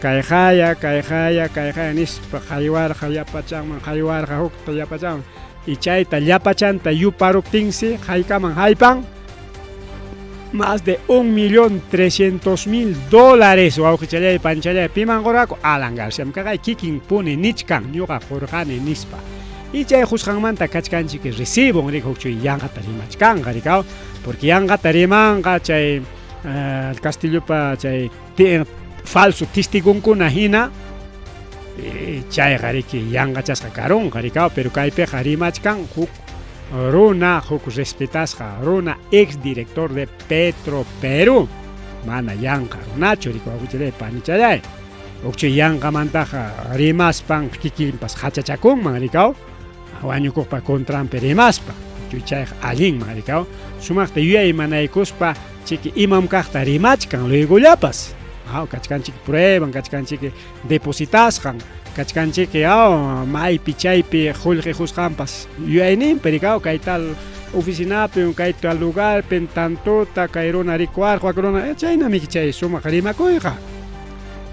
Kay haya, kay haya, kay haya nispa haywarqa llapachanman, haywarqa hukta llapachanman. Y chayta llapachanta yuparuptinsi haykaman haypan más de 1.300.000 dólares wawqichallay panchallay piman qurqaku Alan García kaqay kikin puni nichkan ñuqa qurqani nispa. Y chay qusqanmanta kachkanchik recibon riki huk yanqata rimachkanqa rikaw, porque yanqata rimanqa chay Castillopa chay falso testigunkuna hina chayqa riki yanqachasqa karunqa rikaw, pero kaypiqa rimachkan huk runa, huk respetasqa runa ex director de Petro Perú, mana yanqa runachu riki wawqichallay panichallay. Hukchu yanqamantaqa rimaspan kikinpas hachachakunman rikaw, wañukuqpa contranpi rimaspa, chayqa allinman rikaw, sumaqta yuyaymanaykuspa chiki imam kaqta rimachkan luegollapas. Kachkanchik prueban, kachkanchik depositasqan, kachkanchik maypi chaypi qullqi qusqanpas yuyayninpi rikaw kay tal oficinapim kay tal lugarpim tantota kay runa rikuwarqa wak runa chaynamiki chay sumaq rimakuyqa.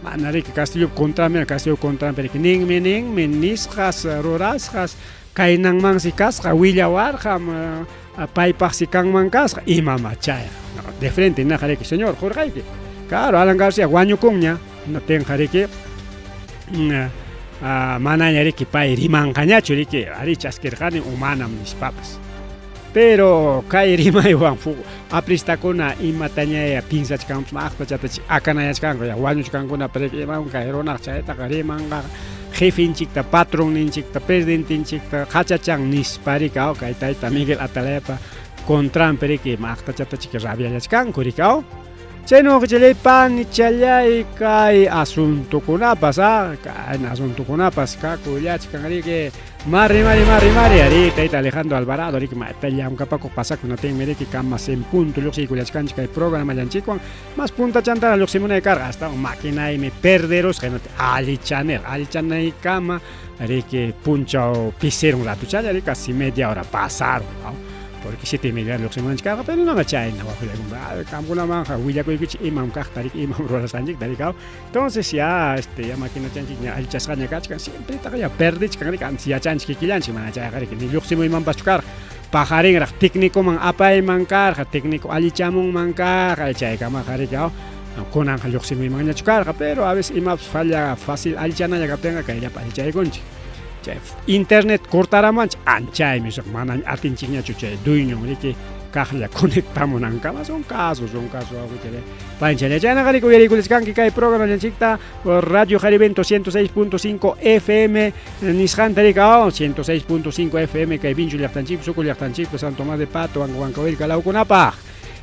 Mana riki Castillopa contranpi Castillopa contranpi riki ninmi ninmi nisqas rurasqas kaynanmansi kasqa willawarqam paypaqsi kanman kasqa imamá chayqa. De frente naqa riki señor qurqayki. Claro Alan García wañukunña tinqa riki manaña riki pay rimanqañachu riki arí chaskirqani o manam nispapas. Pero kay rimaywan apristakuna imatañaya piensachkanpas maqtachata akanayachkanku ya wañuchkankuna pero imam kay runaq chaytaqa rimanqa jefinchikta patronninchikta presidentinchikta qachachan nispa riki aw kay tayta Miguel Atalayapa contranpi riki maqtachata chiki rabiallachkanku riki aw. Chaynu wawqichalláy panichalláy kay asuntokunapas a kay asuntokunapas kakullachkan riki mari mari mari mari ari tayta Alejandro Alvarado riki mayta llamkapakuq pasakunatinmi riki kamas en punto lluqsiykullachkanchik kay programallanchikwan mas puntachantara lluqsimunay karqa astawan maquinaymi perderusqa allichanir allichanaykama riki punchaw pisirun ratuchalla riki casi media hora pasarun porque siete y media lluqsimunanchik karqa pero nama chayna waqullaykum qamkunamanqa willakuykichik imam kaqta riki imam rurasqanchikta riki entonces ya este ya maquinachanchik ña allichasqaña kachkan siempretaqa ya perdichkan riki antes yachanchik kikillanchik mana chayqa riki ni lluqsimuymanpaschu karqa paqarinraq técnicoman apayman karqa técnico allichamunman karqa chaykamaqa riki kunanqa lluqsimuymanñachu karqa pero a veces imapas falla fácil allichanalla kaptinqa kayllapa allichaykunchik chay internet cortaramanchik anchaymi mana atinchikñachu chay dueñon riki kaqlla conectamunankama son casos son casos panchala chaynaqa riki uyariykullachkanki kay programallanchikta Radio Jarivento 106.5 FM nisqanta riki 106.5 FM kay Vinchu llaqtanchikpi Sucre llaqtanchikpi San Tomás de Pato Huancahuelca lawkunapaq.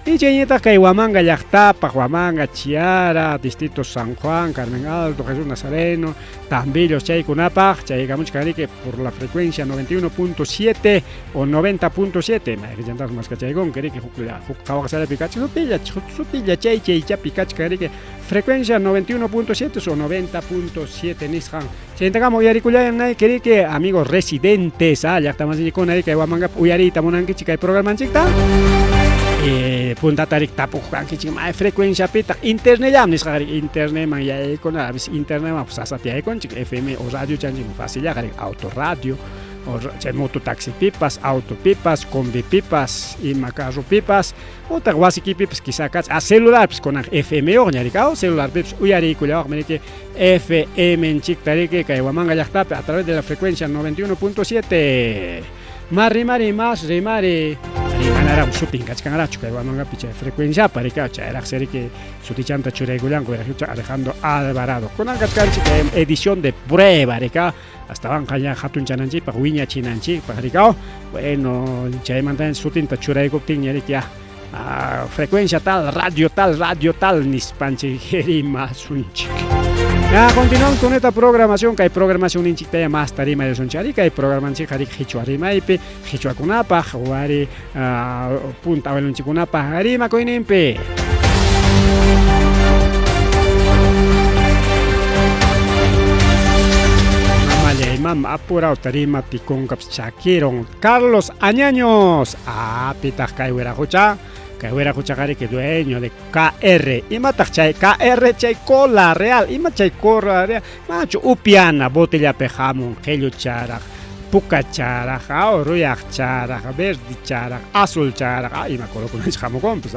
Y chayñataq kay Huamanga llaqtapaq, Huamanga, Chiara, Distrito San Juan, Carmen Alto, Jesús Nazareno, Tambillos chaykunapaq, chaykamuchkan riki por la frecuencia 91.7 o 90.7, mayqillantapas maskachaykunki riki huklla huk qhawaqsarapi kachkan sutilla sutilla chay chaychapi kachkan riki frecuencia 91.7 o 90.7 nisqan. Chaytakama uyarikullanayki riki amigos residentes a llaqtamasinchikkuna riki Huamangapi uyariyta munankichik kay programanchikta. Puntata riki tapuq kankichik may frecuenciapitaq internetllam nisqaqa riki internetman yaykuna a veces internetman sasata yaykunchik FM o radio chanchik facillaqa riki autorradio o chay moto taxipipas autopipas combipipas ima carropipas Utaq wasikipipas quizá kach a celularpis kunanqa FM-yuqña riki aw celularpipas uyariykullawaqmi riki FM-nchikta riki kay Huamanga llaqtapi a través de la frecuencia 91.7. Mas rimari mas rimari rimanaraq sutin kachkanraqchu kay Huamangapi chay frecuenciapa riki chayraqsi riki sutichanta churaykullanku wiraqchucha Alejandro Alvarado. Kunan kachkanchik edición de prueba riki astawanqa ña hatunchananchikpaq wiñachinanchikpaq riki bueno chaymanta sutinta churaykuptinña riki ya frecuencia tal radio tal radio tal nispanchik rimasunchik. Ya continuamos con esta programación kay programacionninchikta ya masta rimayasunchik ari kay programanchikqa riki qhichwa rimaypi qhichwakunapaq wari punta abuelonchikkunapaq rimakuyninpi. Mamallay mama apurawta rimapti kunkapas chakirun Carlos Añaños pitaq kay wiraqucha kay wiraquchaqa riki dueño de KR imataq chay KR chay cola real ima chay cola real machu upiana botellapi hamun qillucharaq pukacharaq ruyaqcharaq verdecharaq azulcharaq ima colorkunach hamukunpas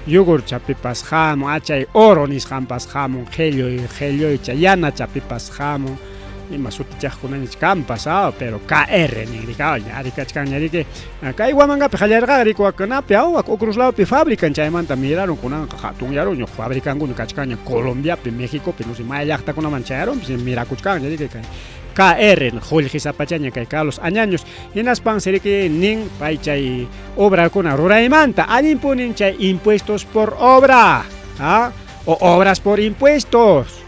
yogurchapipas hamun chay oro nisqanpas hamun qilluy qilluycha yanachapipas hamun ima sutichaqkunañach kanpas pero KR nin riki ña ari kachkanña riki kay Huamangapi qallarqa riki wakunapi wak Ucruz lawpi fabrican chaymanta mirarun kunanqa hatunyaruña fabricankuna kachkanña Colombiapi Mexicopi no sé may llaqtakunaman chayarunpas mirakuchkanña riki kay KR qullqisapachaña kay Carlos Añaños hinaspansi riki nin pay chay obrakuna ruraymanta allinpunin chay impuestos por obra o obras por impuestos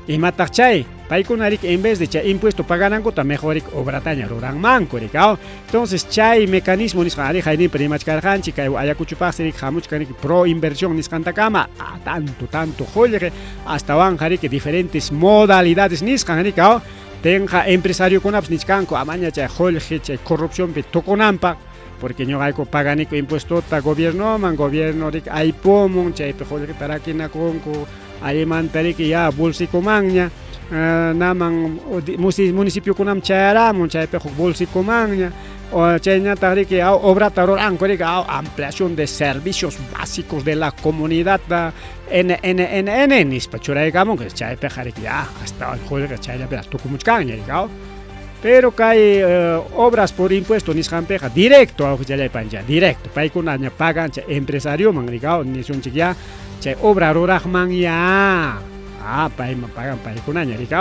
imataq chay paykuna riki en vez de chay impuesto paganankuta mejor riki obrataña ruranmanku riki entonces chay mecanismo nisqan ari hayninpi rimachkarqanchik kay Ayacuchupaqsi riki hamuchkan riki pro inversión nisqantakama tanto tanto qullqi astawanqa riki diferentes modalidades nisqan riki tenqa empresariokunapas nichkanku amaña chay qullqi chay corrupcionpi tukunanpaq. Porque ñuqayku paganiku impuestota gobiernoman, gobierno riki aypumun, chaypi qullqita rakinakunku, allimanta riki ya bolsicomanña, naman municipiokunaman chayaramun, chaypi huk bolsicomanña, chaynataq riki obrata ruranku riki ampliación de servicios básicos de la comunidad NNNN nispa churaykamunku, chaypiqa riki ya hasta qullqi chayllapiraq tukumuchkanña riki. Pero kay obras por impuesto nisqanpiqa directo awqichalay pancha, directo paykunaña pagan chay empresarioman riki, nisunchik ya chay obra ruraqman ya, payman pagan paykunaña riki.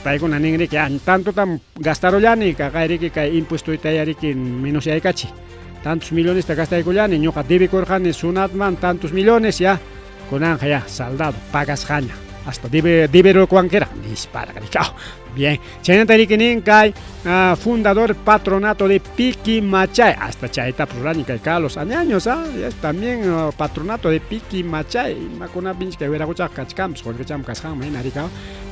Paykuna nin riki, tantotam gastarullani, kaqay riki kay impuestoyta riki menosyaykachin, tantos millonesta gastaykullani, ñuqa debekurqani Sunatman tantos millones ya, kunanqa ya saldado pagasqaña, hasta deberukuwankiraq nisparaq riki. Bien, chaynata riki nin kay fundador patronato de Piqui Machay, hasta chaytapas rurani kay Carlos Añaños, también patronato de Piqui Machay, imakunapinchik kay wiraquchaqa kachkanpas, qullqicham kasqanman hina riki.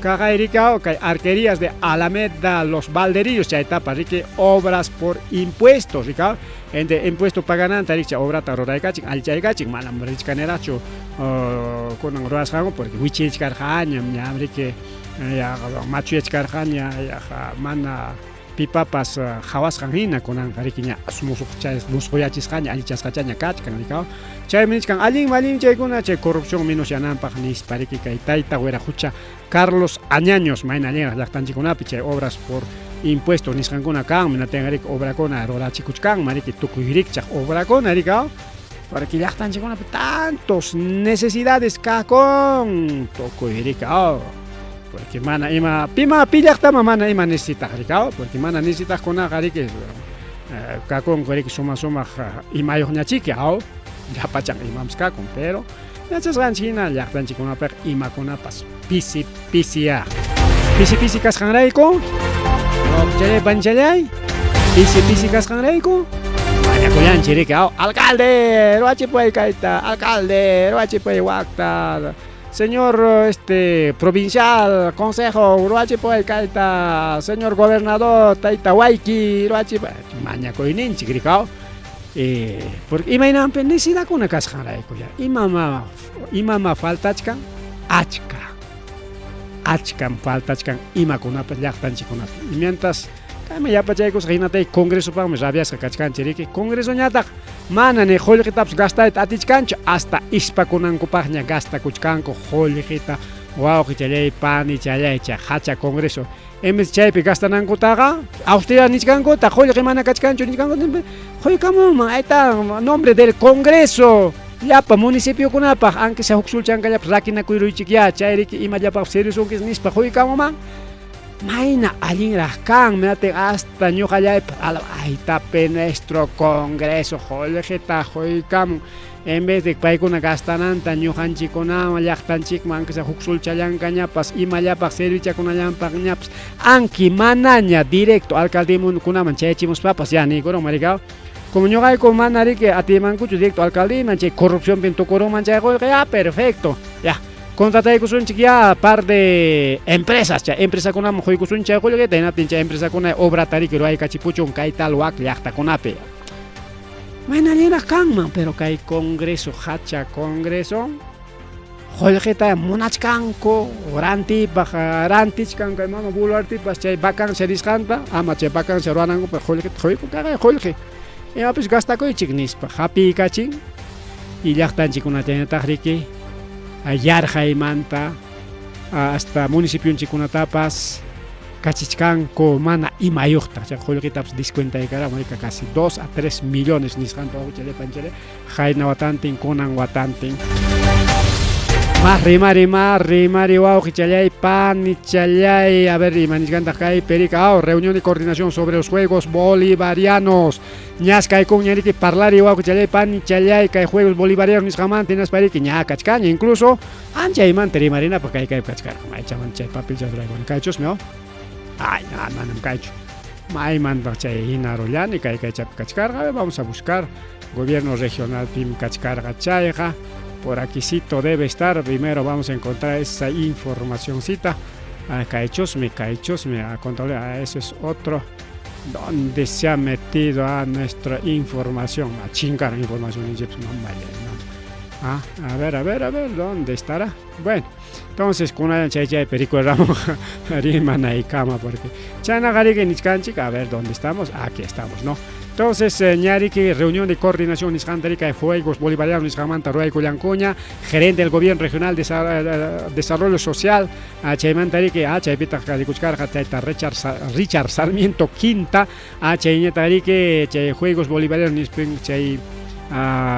Kaqay riki kay arquerías de Alameda Los Valderillos, chaytapas riki obras por impuestos riki, ente impuesto pagananta riki chay obrata ruraykachin, allichaykachin, manam richkaniraqchu kunan rurasqanku porque wichiyachkarqañam, ñam riki machuyachkarqaña, mana pipapas qhawasqan hina kunanqa riki ña musquyachisqaña, allichasqachaña kachkan riki. Chaymi nichkan allinmi allinmi chaykuna chay corrupción menosyananpaq nispa riki kay tayta wiraqucha Carlos Añaños, mayna allinraq llaqtanchikkunapi chay obras por impuestos nisqankuna kanmi, natenqa riki obrakuna rurachikuchkanman riki tukuy rikchaq obrakuna riki, porque llaqtanchikkunapi tantos necesidades kakun tukuy riki, porque mana ima pima pi llaqtaman mana ima necesitaq riki, porque mana necesitaqkunaqa riki kakunku riki suma sumaq imayuqñachiki, llapachan imapas kakun, pero yachasqanchik hina llaqtanchikkunapiqa imakunapas pisi pisiya, pisi pisi kasqanrayku, chalay panchalay, pisi pisi kasqanrayku mañakullanchik riki, alcalde ruwachipuy kayta, alcalde ruwachipuy wakta, señor provincial, consejo ruwachipuy kayta, señor gobernador tayta wayki ruwachipuy, mañakuyninchik riki. Porque imaynanpi necesidadkuna kasqanrayku ya, imama faltachkan, achka, achkam faltachkan imakunapas llaqtanchikkunapi. Y mientras kayman yapachaykusqa hinatay congresopaqmi rabiasqa kachkanchik riki, congresoñataq mana ni qullqitapas gastayta atichkanchu, hasta ispakunankupaqña gastakuchkanku qullqita, wawqichalay panichalay chay hacha congreso, en vez chaypi gastanankutaqa austeridad nichkankuta, qullqi mana kachkanchu nichkankuta, quykamunman ayta nombre del congreso llapa municipiokunapaq, aunque sea huk sulchankallapas rakinakuyruchik ya, chay riki imallapaqpas servisunkis nispa quykamunman, mayna allinraq kan, minatin hasta ñuqallaypas aytapi nuestro congreso qullqita quykamun, en vez de paykuna gastananta ñuqanchikkunaman llaqtanchikman, aunque sea huk sulchallankañapas imallapaq servichakunallanpaqñapas, aunque manaña directo alcaldemunaman chayachimuspapas ya niykurun marika, como ñuqayku mana riki atimankuchu directo alcaldeman, chay corrupcionpin tukurunman chay qullqi, ya perfecto, ya contrataykusunchik ya par de empresas, chay empresakunaman quykusunchik chay qullqita, hinaptin chay empresakuna obrata riki ruwaykachipuchun kay tal wak llaqtakunapi. Mayna allinraq kanman, pero kay congreso, hacha congreso, qullqita munachkanku, rantipaq, rantichkanku kay mama Boluartepas chay vacancia nisqanta, ama chay vacancia ruwanankupaq qullqita quyku, kaqay qullqi, imapis gastakuychik nispa hapiykachin, y llaqtanchikkunatañataq riki yarqaymanta hasta municipionchikkunatapas kachichkanku mana imayuqta, chay qullqitapas descuentaykaramun casi 2 a 3 millones nisqanta wawqichalay panchalay, qayna watantin kunan watantin. Más rimari, más rimari wawqichalay panichalay, a ver ima nichkantaq kay perica, reunión de coordinación sobre los Juegos Bolivarianos. Ñaskaykun ñariki parlari wawqichalay panichalay kay Juegos Bolivarianos nisqamanta hinaspa riki ña kachkaña, incluso anchaymanta rimarinapaq kay kaypi kachkarqa, maychaman chay papelcha ruraykuna kaychusmi, ay, no, manam kaychu, maymantaq chay hina rullani kay kaychapi kachkarqa, vamos a buscar gobierno regional pim kachkarqa chayqa, por aquicito debe estar, primero vamos a encontrar esa informacioncita, kaychusmi, kaychusmi, a controlar, ese es otro. ¿Dónde se ha metido a nuestra información? A chingar información. Ah, a ver, a ver, a ver, ¿dónde estará? Bueno, entonces kunayan chay chay perico rimanaykama porque chaynaqa nichkanchik, a ver, ¿dónde estamos? Aquí estamos, ¿no? Entonces, ñariki, reunión de coordinación nisqanta kay Juegos Bolivarianos nisqanmanta ruwaykullankuña, gerente del Gobierno Regional de Desarrollo Social, chaymanta riki, chaypitaq rikuchkarqa tayta Richard Sarmiento Quinta, chayñata riki, chay Juegos Bolivarianos nispin chay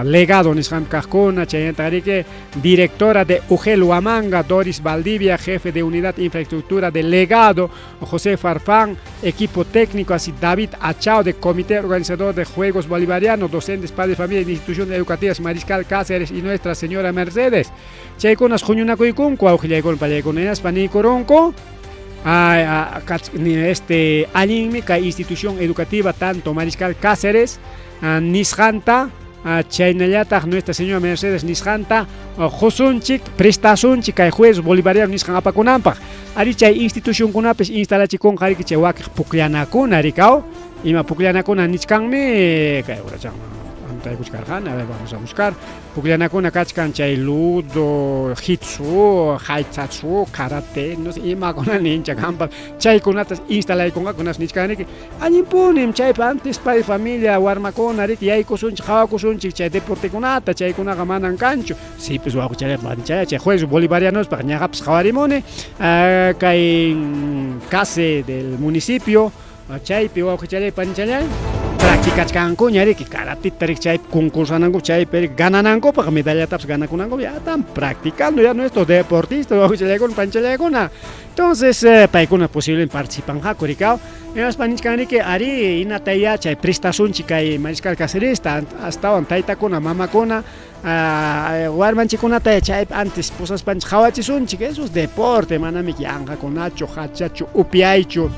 legado nisqanpi kaqkuna, chaynata riki, directora de UGEL Huamanga, Doris Valdivia, jefe de unidad infraestructura de legado, José Farfán, equipo técnico, así David Achao, de comité organizador de Juegos Bolivarianos, docentes, padres de familia de instituciones educativas, Mariscal Cáceres y Nuestra Señora Mercedes. Chaykunas huñunakuykunku, awqillaykuna pallaykuna hinaspa niykurunku, este allinmi kay institución educativa tanto Mariscal Cáceres nisqanta, chaynallataq Nuestra Señora Mercedes nisqanta qusunchik, prestasunchik kay Juegos Bolivarianos nisqan apakunanpaq. Ari chay institucionkunapis instalachikunqa riki chay wakiq pukllanakuna rikaw, ima pukllanakuna nichkanmi kay urachanman antaykuchkarqani, a ver, vamos a buscar. Pukllanakuna kachkan chay ludo, jitsu, haithatsu, karate, no sé, imakuna nincha kanpas, chaykunata instalaykunqakunas nichkanriki. Allinpunim chaypi antes pay familia warmakuna riki yaykusunchik, qhawakusunchik chay deportekunata, chaykunaqa manan kanchu. Sipis wawqichallaypa panichay, chay Juegos Bolivarianospaq ñaqapas qhawarimuni, kay case del municipio, chaypi wawqichallaypa panichalay, practicachkankuña riki karatita riki chaypi concursananku, chaypi riki gananankupaq medallatapas ganakunanku, ya están practicando ya nuestros deportistas wawqichallaykuna panichallaykuna. Entonces, paykuna posiblemente participanqaku rikaw. Hinaspa nichkan riki ari hinataya chay prestasunchik kay Mariscal Cáceresta, astawan taytakuna mamakuna warmanchikkunata chaypi antes pusaspanchik qhawachisunchik, eso es deporte, manami yanqakunachu, hachachu, upyaychu,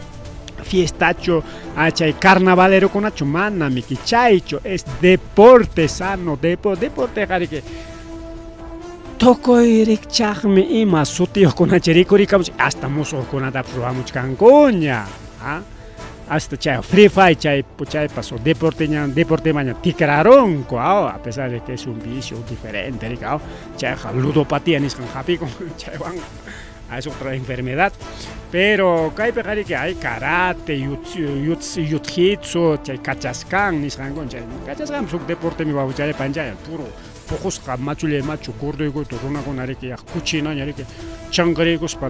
fiestachu, chay carnavalerokunachu, manami chaychu, es deporte sano, deporte riki tukuy rikchaqmi ima sutiyuqkunacha rikurikamuchik, hasta musuqkunatapas ruwamuchkankuña, hasta chay Free Fire chay chaypas deporteña deportemaña tikrarunku, a pesar de que es un vicio diferente, rikaw, chayqa ludopatía nisqan hapikun chaywan, es otra enfermedad. Pero kaypiqa riki hay karate, yutjitsu, chay kachaskan nisqankuna, chay kachaskanpas huk deportemi wawchalay panchay, puro puqusqa machullay machu gordoykuta runakuna riki yaq kuchinaña riki chanqariykuspa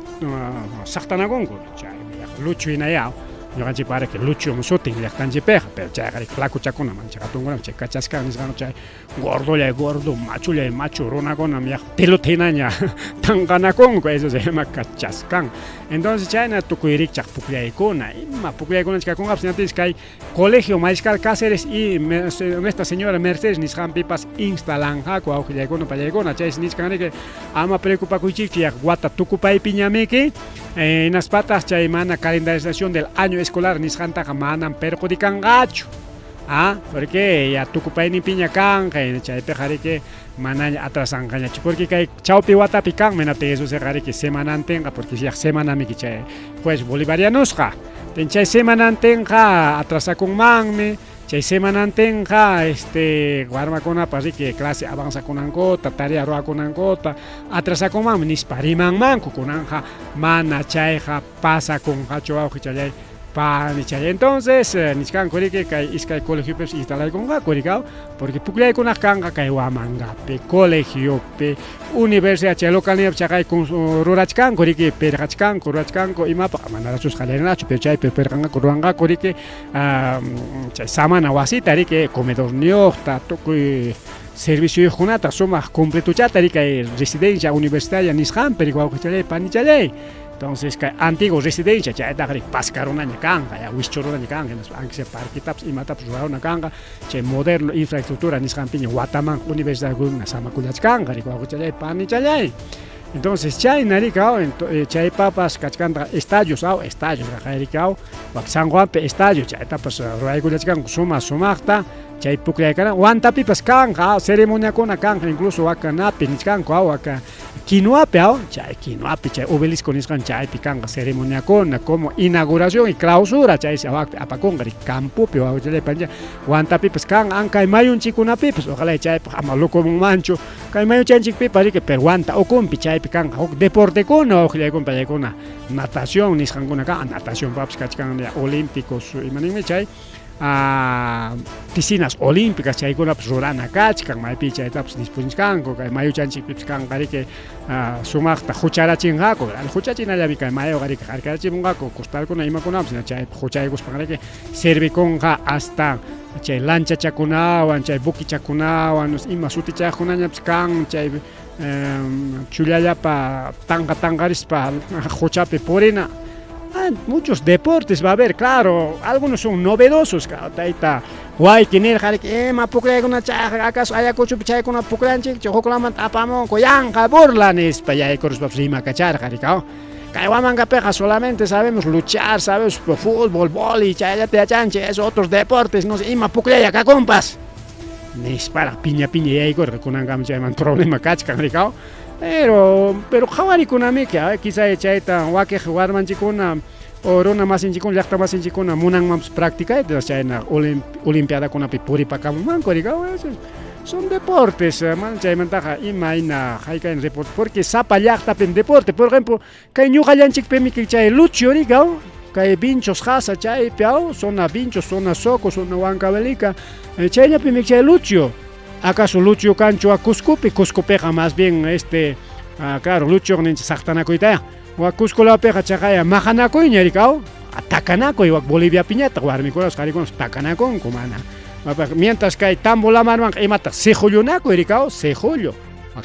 saqtanakunku, chaymi yaq luchu hinaya. Ñuqanchikpa riki luchum sutin llaqtanchikpiqa, pero chayqa riki flacuchakuna mancha hatunkuna chay kachaskan nisqanku chay gordollay gordo, machullay machu runakunam yaq pelota hinaña tanqanakunku, eso se llama kachaskan. Entonces chayna tukuy rikchaq pukllaykuna, ima pukllaykuna kakunqapas hinaptinchik kay Colegio Mariscal Cáceres y Nuestra Señora Mercedes nisqanpipas instalanqaku awqillaykuna pallaykuna, chaysi nichkan riki ama preocupakuychikchu yaq wata tukupaypiñamiki, hinaspataq chay mana calendarización del año escolar nisqantaqa manam perjudicanqachu. Porque ya tukupayninpiña kanqa, chaypiqa riki manaña atrasanqañachu, porque kay chawpi watapi kanmi hinaptin eso seqa riki semanantinqa, porque yaq semanamiki chay Juegos Bolivarianosqa. Chay semanantinqa atrasakunmanmi, chay semanantinqa warmakunapas riki clase avanzakunankuta, tarea ruwakunankuta atrasakunmanmi nispa rimanmanku, kunanja mana chayqa pasakunqachu wawqichallay panichay. Entonces, nichkanku riki kay iskay colegiopipas instalaykunqaku rikaw, porque pukllaykunaq kanqa kay Huamangapi, colegiopi, universidad chay localnipi chaqay rurachkanku riki, pirqachkanku, rurachkanku imapaq manarachus qallarinachu, pero chaypi pirqanqaku ruwanqaku riki chay samana wasita riki comedorniyuqta, tukuy servicioyuqkunata sumaq completuchata riki kay residencia universitaria nisqanpi riki wawqichallay panichallay. Entonces, kay antiguo residencia chaytaqa riki paskarunaña kanqa, ya wischurunaña kanqa, hinaspa aunque sea parquetapas imatapas ruwaruna kanqa, chay moderno infraestructura nisqanpiña Wataman universidadkuna samakullachkanqa riki wawqichallay panichallay. Entonces, chayna riki chaypapas kachkantaqa estadios, estadios riki wak San Juanpi estadio chaytapas ruwaykullachkanku suma sumaqta. Chay pukllaykuna Huantapipas kanqa, ceremoniakuna kanqa, incluso wakanapi nichkanku, waka Quinuapi, chay Quinuapi, chay obelisco nisqan chaypi kanqa ceremoniakuna, como inauguración y clausura, chaysi awakpi apakunqa campopi wawchalay pancha Huantapipas kanqa, ankay mayunchikkunapipas, ojalá chaypaq ama locomunmanchu, kay mayuchanchikpipas riki, pero Huanta ukunpi chaypi kanqa huk deportekuna, wawqillaykuna pallaykuna, natación nisqankuna kanqa, natacionpapas kachkan olímpicos, imaninmi chay piscinas olímpicas chaykunapas rurana kachkan, maypi chaytapas dispuñchkanku, kay mayuchanchikpipas kanqa riki sumaqta hucharachinqaku, huchachinallami kay mayuqa riki harkarachimunqaku costalkuna imakunapas, chaypi huchaykuspan riki servikunqa hasta chay lanchachakunawan, chay buquichakunawan, ima sutichaqkunañapas kan chay chullallapa tanqa tanqarispa huchapi purina. Muchos deportes va a haber, claro, algunos son novedosos, claro, tayta wayki nirqa riki ima pukllaykuna chayqa acaso Ayacuchopi chaykuna pukllanchikchu huklamanta apamunku yanqa burla nispa yaykuruspapas rimakacharqa riki, kay Huamangapiqa solamente sabemos luchar, sabemos fútbol, vóley, chayllata yachanchik, esos otros deportes, no sé, ima pukllaya kakunpas nisparaq piña piña yaykurqa, kunankama chayman problema kachkan riki, pero qhawarikunamiki, quizá chayta wakiq warmanchikkuna o runa masinchikkuna, llaqta masinchikkuna munanmanpas practicayta, chayna olimpiadakunapi puripakamunmanku riki, son deportes, mana chaymantaqa imayna hayk'ayna deporte, porque sapa llaqtapim deporte, por ejemplo, kay ñuqallanchikpimi chay lucho riki, kay Vinchos Hasa chaypi, zona Vinchos, zona Soco, zona Huancavelica, chayllapimi chay lucho. ¿Acaso lucho kanchu a Cuscopi? Cuscopiqa más bien claro, lucho ninchik saqtanakuyta, wa Cusco lawpiqa chaqaya maqanakuyña riki, takanakuy, wak Boliviapiñataq warmikunapas qharikunapas takanakunku mana. Mientras kay Tambo lamarmanqa imataq sejullunakuy riki, sejullo.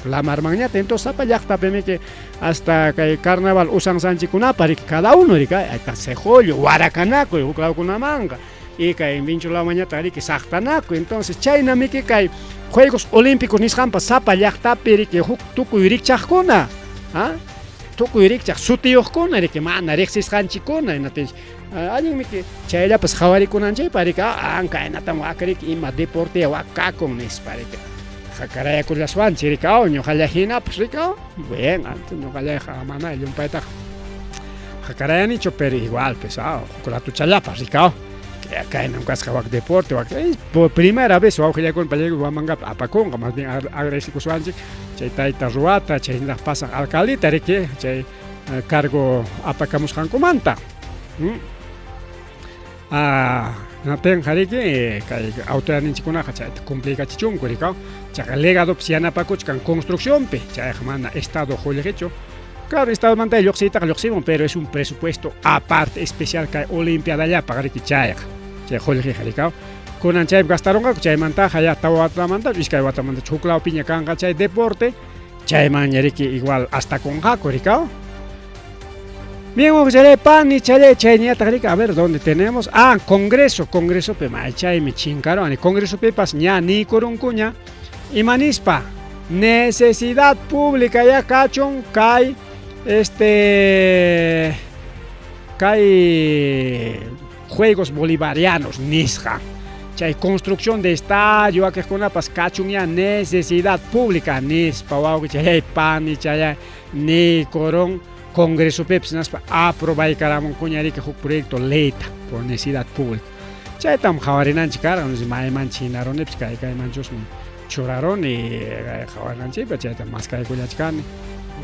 Lamarmanñata, entonces sapa llaqtapimiki hasta kay carnaval usansanchikkunapa riki cada uno riki, ayta sejullo, warakanakuy huk lawkunamanqa. Y kay Vincho lawmañataq riki saqtanakuy, entonces chaynamiki kay Juegos Olímpicos nisqanpas sapa llaqtapi riki huk tukuy rikchaqkuna, tukuy rikchaq sutiyuqkuna riki mana riqsisqanchikkuna, hinaptinchik allinmiki chayllapas qhawarikunanchikpaq riki, kaynatam wak riki ima deporte wak kakun nispa riki. Hakarayakullaswanchik riki, ñuqalla hinapas riki, bien, antes ñuqallayqa mana llumpaytaqa hakarayanichu, pero igual pues, huk ratuchallapas riki, kaynam kasqa wak deporte, wak por primera vez wawqillaykuna pallayku Huamangapi apakunqa, más bien agradecikuswanchik chay tayta Ruata, chaynataq pasaq alcaldita riki, chay cargo apakamusqankumanta. Hinaptinqa riki kay autoridadninchikkunaqa chayta cumpliykachichunku riki, chaqa legadopas yanapakuchkan construccionpi, chayqa mana estado qullqichu. Claro, estadomanta lluqsiytaqa lluqsimun, pero es un presupuesto aparte especial kay olimpiadallapaq riki chayqa, chay qullqiqa riki. Kunan chaypi gastarunqaku, chaymantaqa ya tawa watamanta, iskay watamanta huk lawpiña kanqa chay deporte, chaymanña riki igual astakunqaku riki. Bien, wawqichalay, pani chalay, chayñataq riki, a ver, ¿dónde tenemos? Ah, Congreso, Congresopi, chaymi chinkaruani, Congresopipas ña niykurunkuña, imanispa, necesidad pública ya kachun kay, kay Juegos Bolivarianos nisqa. Chay construcción de estadio wakiqkunapas kachun ya necesidad pública nispa wawqichalay, pani chalay, niykurun Congresopipas hinaspa aprobaykaramunkuña riki huk proyecto leyta por necesidad pública. Chaytam qhawarinanchik karqa, maymanchik hinarunipas kay kaymanchusmi churaruni qhawarinanchikpa, chayta maskaykullachkani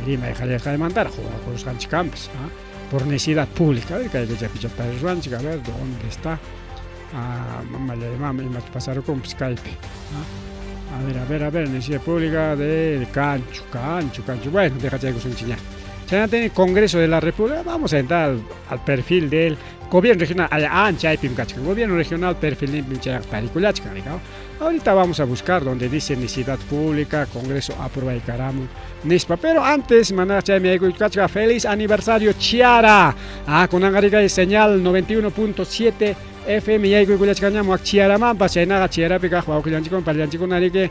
rimay qallarqaymantaraq qunqakurusqanchik kanpas, por necesidad pública. A ver, kay kichapicha tarirwanchik, a ver, ¿dónde está? Mamallay mama, imach pasarukunpas kaypi. A ver, a ver, a ver, necesidad pública de Cancho, Cancho, Cancho. Bueno, dejachaykusunchik ña. Chayna Congreso de la República, vamos a entrar al perfil del gobierno regional, allá chaypim kachkan, gobierno regional perfil limpim chayaq tarikullachkan, ¿no? Ahorita vamos a buscar donde dice necesidad pública, Congreso aprobaykaramun nispa, pero antes manaraq chaymi yaykuychkachka, feliz aniversario Chiara. Kunanqa rikay señal 91.7 FM yaykuykullachkañam wak Chiaramanpas, chaynaqa Chiarapi kaq wawqillanchikkuna pallanchikkuna riki,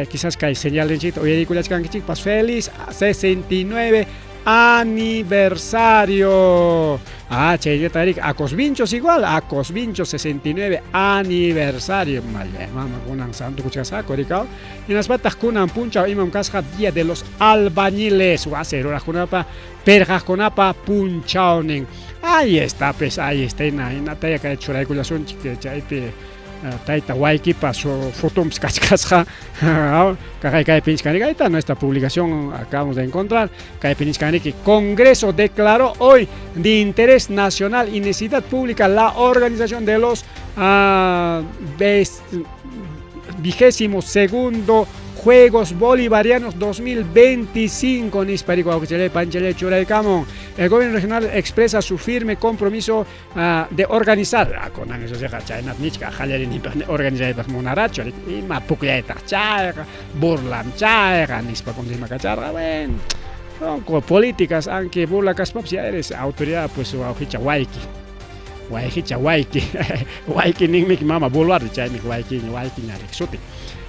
quizás kay señalninchikta uyariykullachkankichikpas, feliz 69 aniversario. Ah, chaynata rik Acosvinchos igual, Acosvinchos 69 aniversario. Mama kunan santo kuchkasqaku rikaw. Hinaspataq kunan punchaw imam kasqa Día de los Albañiles, wasi ruraqkunapa pirqaqkunapa punchawnin. Ahí está, pues, ahí está, hinataya kay churaykullasunchik chaypi tayta waykipa fotonpis kachkasqa. Kaqay kaypi nichkaniki, ahí está nuestra publicación, acabamos de encontrar. Kaypi nichkaniki, Congreso declaró hoy de interés nacional y necesidad pública la organización de los 22.º Juegos Bolivarianos 2025. Nispa wawqichalay panichalay churaykamun. El gobierno regional expresa su firme compromiso de organizar. Kunan eso chaynata nichka qallariyninpaq organizaypaq munarachu ima pukllaytaq chayqa burlam chayqa nispa kacharqa. Bueno, son políticas, aunque burla kaspapas ya eres autoridad, pues wawqicha wayki. Wayqicha wayki. Wayki ninmiki mama Boluarte chaymi wayki waykiña suti.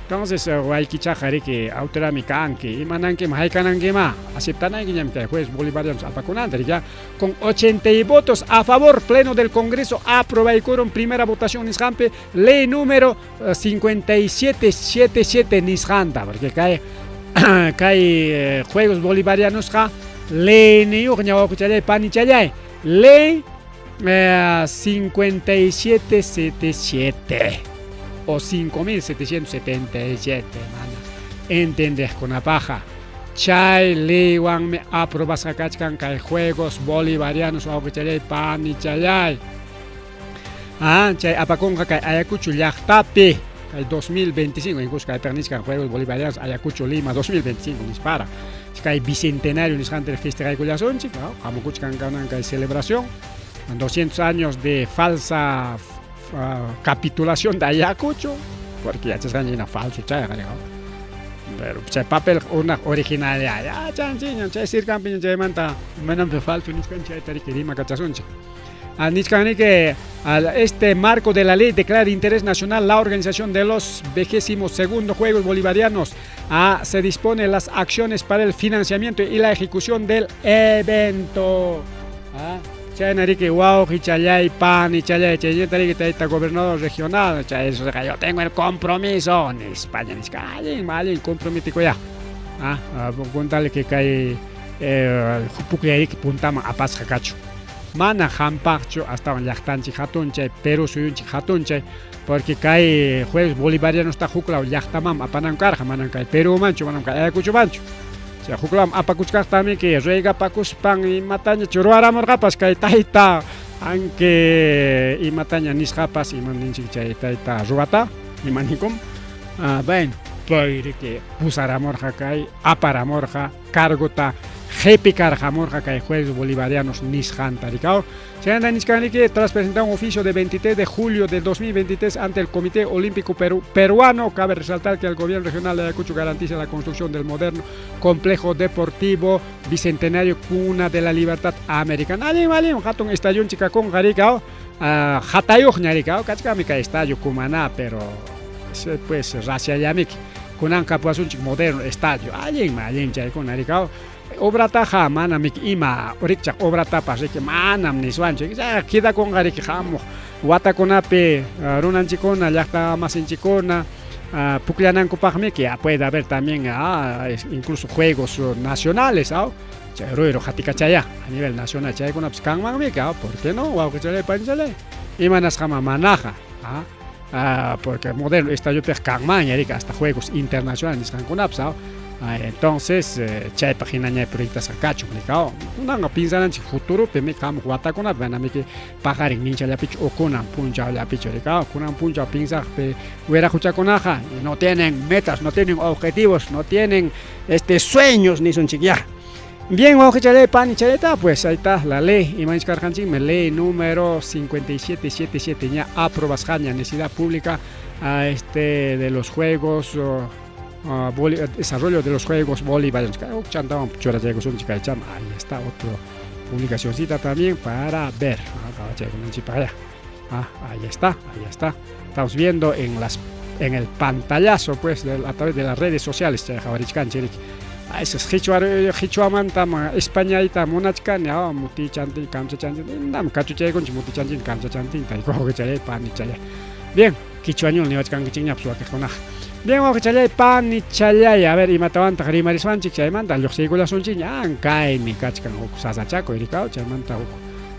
Entonces waykichaqa riki autoridadmi kanki imanankima haykanankima aceptanaykiñami kay Juegos Bolivarianos apakunanta ya con 80 votos a favor pleno del Congreso aprobaykuron primera votación nisqanpi ley número 5777 nisqanta porque kay kay Juegos Bolivarianosqa leyniyuqña wawqichalay panichalay ley 5777 o 5777, mana entendeqkunapaqa chay leywanmi aprobasqa kachkan kay Juegos Bolivarianos wawqichalay panichalay. Chay apakunqa kay Ayacucho llaqtapi kay 2025, incluso kaypiqa nichkan Juegos Bolivarianos Ayacucho Lima 2025 nispara. Kay bicentenario nisqanta festejaykullasunchik, hamukuchkan kanan kay celebración 200 años de falsa capitulación de Ayacucho, porque yachasqanchik hina falso chayqa, pero chay papel una original ya chanchiña chay sirkanpiña chaymanta manampi falso nichkan chayta riki rima kachasunchik. Nichkaniki este marco de la ley declara de interés nacional la organización de los 22.º Juegos Bolivarianos. Se dispone las acciones para el financiamiento y la ejecución del evento. Chayna riki wawqichalay panichalay chaynata riki tayta gobernador regional chay yo tengo el compromiso nispaña nichka allin allin comprometikuya. Contale que kay pukllayki puntaman apasqa kachu. Mana hampaqchu astawan llaqtanchik hatunchay Perú suyunchik hatunchay porque kay Juegos Bolivarianos ta huklaw llaqtaman apanan karqa manan kay Perúmanchu manam kay Ayacuchomanchu. Chay huklawman apakuchkaqtami reygapakuspan imataña ruwaramurqapas kay tayta aunque imataña nisqapas ima ninchik chay tayta ruwata ima ninkum bueno payriki pusaramurqa kay aparamurqa cargota qhipikarqamurqa kay Juegos Bolivarianos nisqanta rikaw. Chaynata nichkaniki tras presentar un oficio de 23 de julio del 2023 ante el Comité Olímpico Peruano, cabe resaltar que el gobierno regional de Ayacucho garantiza la construcción del moderno complejo deportivo bicentenario Cuna de la Libertad Americana. Allin allin hatun estadionchik kakunqa rikaw, hatayuqña rikaw, kachkami kay estadio Cumaná, pero pues rasyallamiki kunanqa apuwasunchik moderno estadio. Allin allin chaykuna rikaw. Obrataqa manam ima rikchaq obratapas riki manam niswanchu quedakunqa riki hamuq watakunapi runanchikkuna llaqta masinchikkuna pukllanankupaqmi puede haber también incluso juegos nacionales chay ruyru qatikachaya a nivel nacional chaykunapas kanmanmi ¿por qué no? Wawqichalay panichalay imanasqama manaqa porque modelo estadiopiqa kanmanña riki hasta juegos internacionales nisqankunapas. Entonces chaypaq hinaña proyectasqa kachun rikaw. Kunanqa pinsananchik futuropi hamuq watakunapi manamiki paqarin minchallapichu o kunan punchawllapichu rikaw. Kunan punchaw pinsaqpi wiraquchakunaqa no tienen metas, no tienen objetivos, no tienen sueños nisunchik ya. Bien, wawqichalay panichallayta, pues ahí está la ley imanchik ley número 5777 ña aprobasqaña necesidad pública de los juegos desarrollo de los Juegos Bolivarianos. Ahí está otra publicacioncita también para ver. Ahí está, ahí está. Estamos viendo en el pantallazo, pues, a través de las redes sociales. Esas qhichwa qhichwamantam Españayta munachkani, ah, mutichantin, kamchachantin, nam kachuchaykunchik mutichantin, kamchachantin, wawqichalay, panichalay. Bien, quichuañul niwachkankichikñapas wakiqkunaqa. Bien, wawqichalay, panichalay, a ver, imatawantaq rimariswanchik chaymanta lluqsiykullasunchikña, ah, kaymi kachkan huk sasachakuy rikaw, chaymanta huk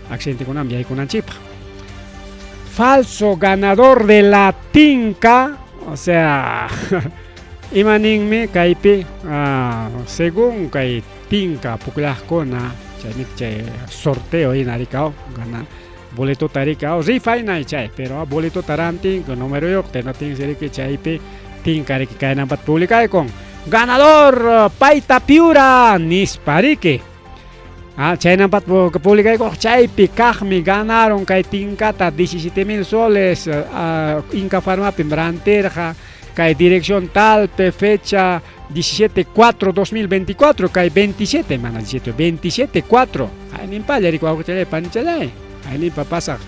accidentekunaman yaykunanchikpaq. Falso ganador de la tinka, o sea, ima ninmi kaypi, según kay tinka pukllaqkuna, chaymi chay sorteo hina rikaw, gana boletota rikaw, rifa hina chay, pero boletota rantinku numeroyuq, hinaptinsi riki chaypi tinka riki kaynanpata publicaykun, ganador Paita Piura nispa riki. Ah, chaynanpata publicaykun, chaypi kaqmi ganaron kay tinkata 17,000 soles, Inca Farmapim rantirqa, kay dirección talpe, fecha 17-4-2024, kay 27, mana 17, 27-4, hayninpalla riki wawqichalay, panichalay, hayninpa pasaq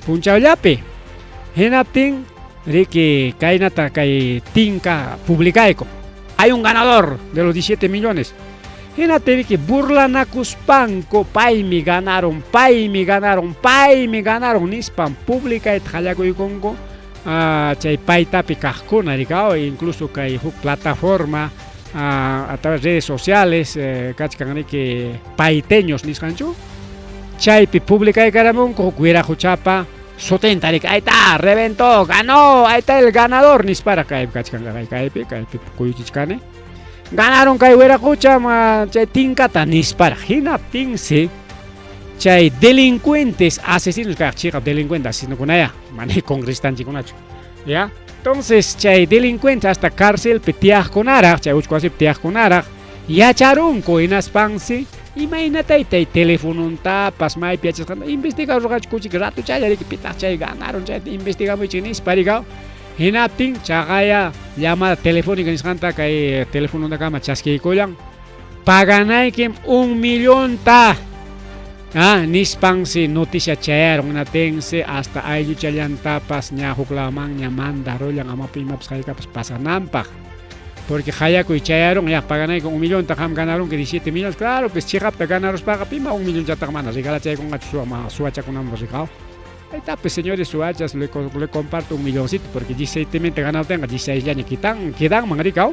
punchawllapi. Hinaptin riki kaynata kay tinka publicaykun, hay un ganador de los 17 millones. Hinaptin riki burlanakuspanku paymi ganaron, paymi ganaron, paymi ganaron nispan publicayta qallakuykunku chay paytapi kaqkuna rikaw, incluso kay huk plataforma a través redes sociales kachkan riki payteños nisqanchu, chaypi publicaykaramunku huk wiraquchapa sutinta riki, ahí está, reventó, ganó, ahí está el ganador nispara kaypi kachkan kaypi, kaypi kuyuchichkani. Ganaron kay wiraqucha chay tinkata nispara, hinaptinsi chay delincuentes asesinos kaq chiqa delincuentes asesinokunaya, mana congresistanchikkunachu, ya. Entonces chay delincuentes hasta cárcelpi tiyaqkunaraq, chay uchku wasipi tiyaqkunaraq yacharunku, hinaspansi imaynatay tay telefonontapas maypi yachasqanta investigarurqachu ratuchalla riki pitaq chay ganaron chayta investigamuychik nispa rikaw. Hinaptin chaqaya llamada telefónica nisqanta kay telefonontakama chaskiykullan, paganaykim 1 millonta nispansi noticia chayarun, hinatinsi hasta aylluchallantapas ña huklamanña mandarullan amapi imapas haykapas pasananpaq. Porque hayakuy chayarun, ya paganayku 1 millonta, qam ganarunki 17 millones, claro, pues chiqapta ganaruspaqa pima 1 millonllataq mana regalachaykunqachu suwachakunanpas rikaw. Ahí está, pues señores suachas, le comparto 1 milloncito, porque 17 mente ganado tenga, 16 llaña quitan, quedan rikaw.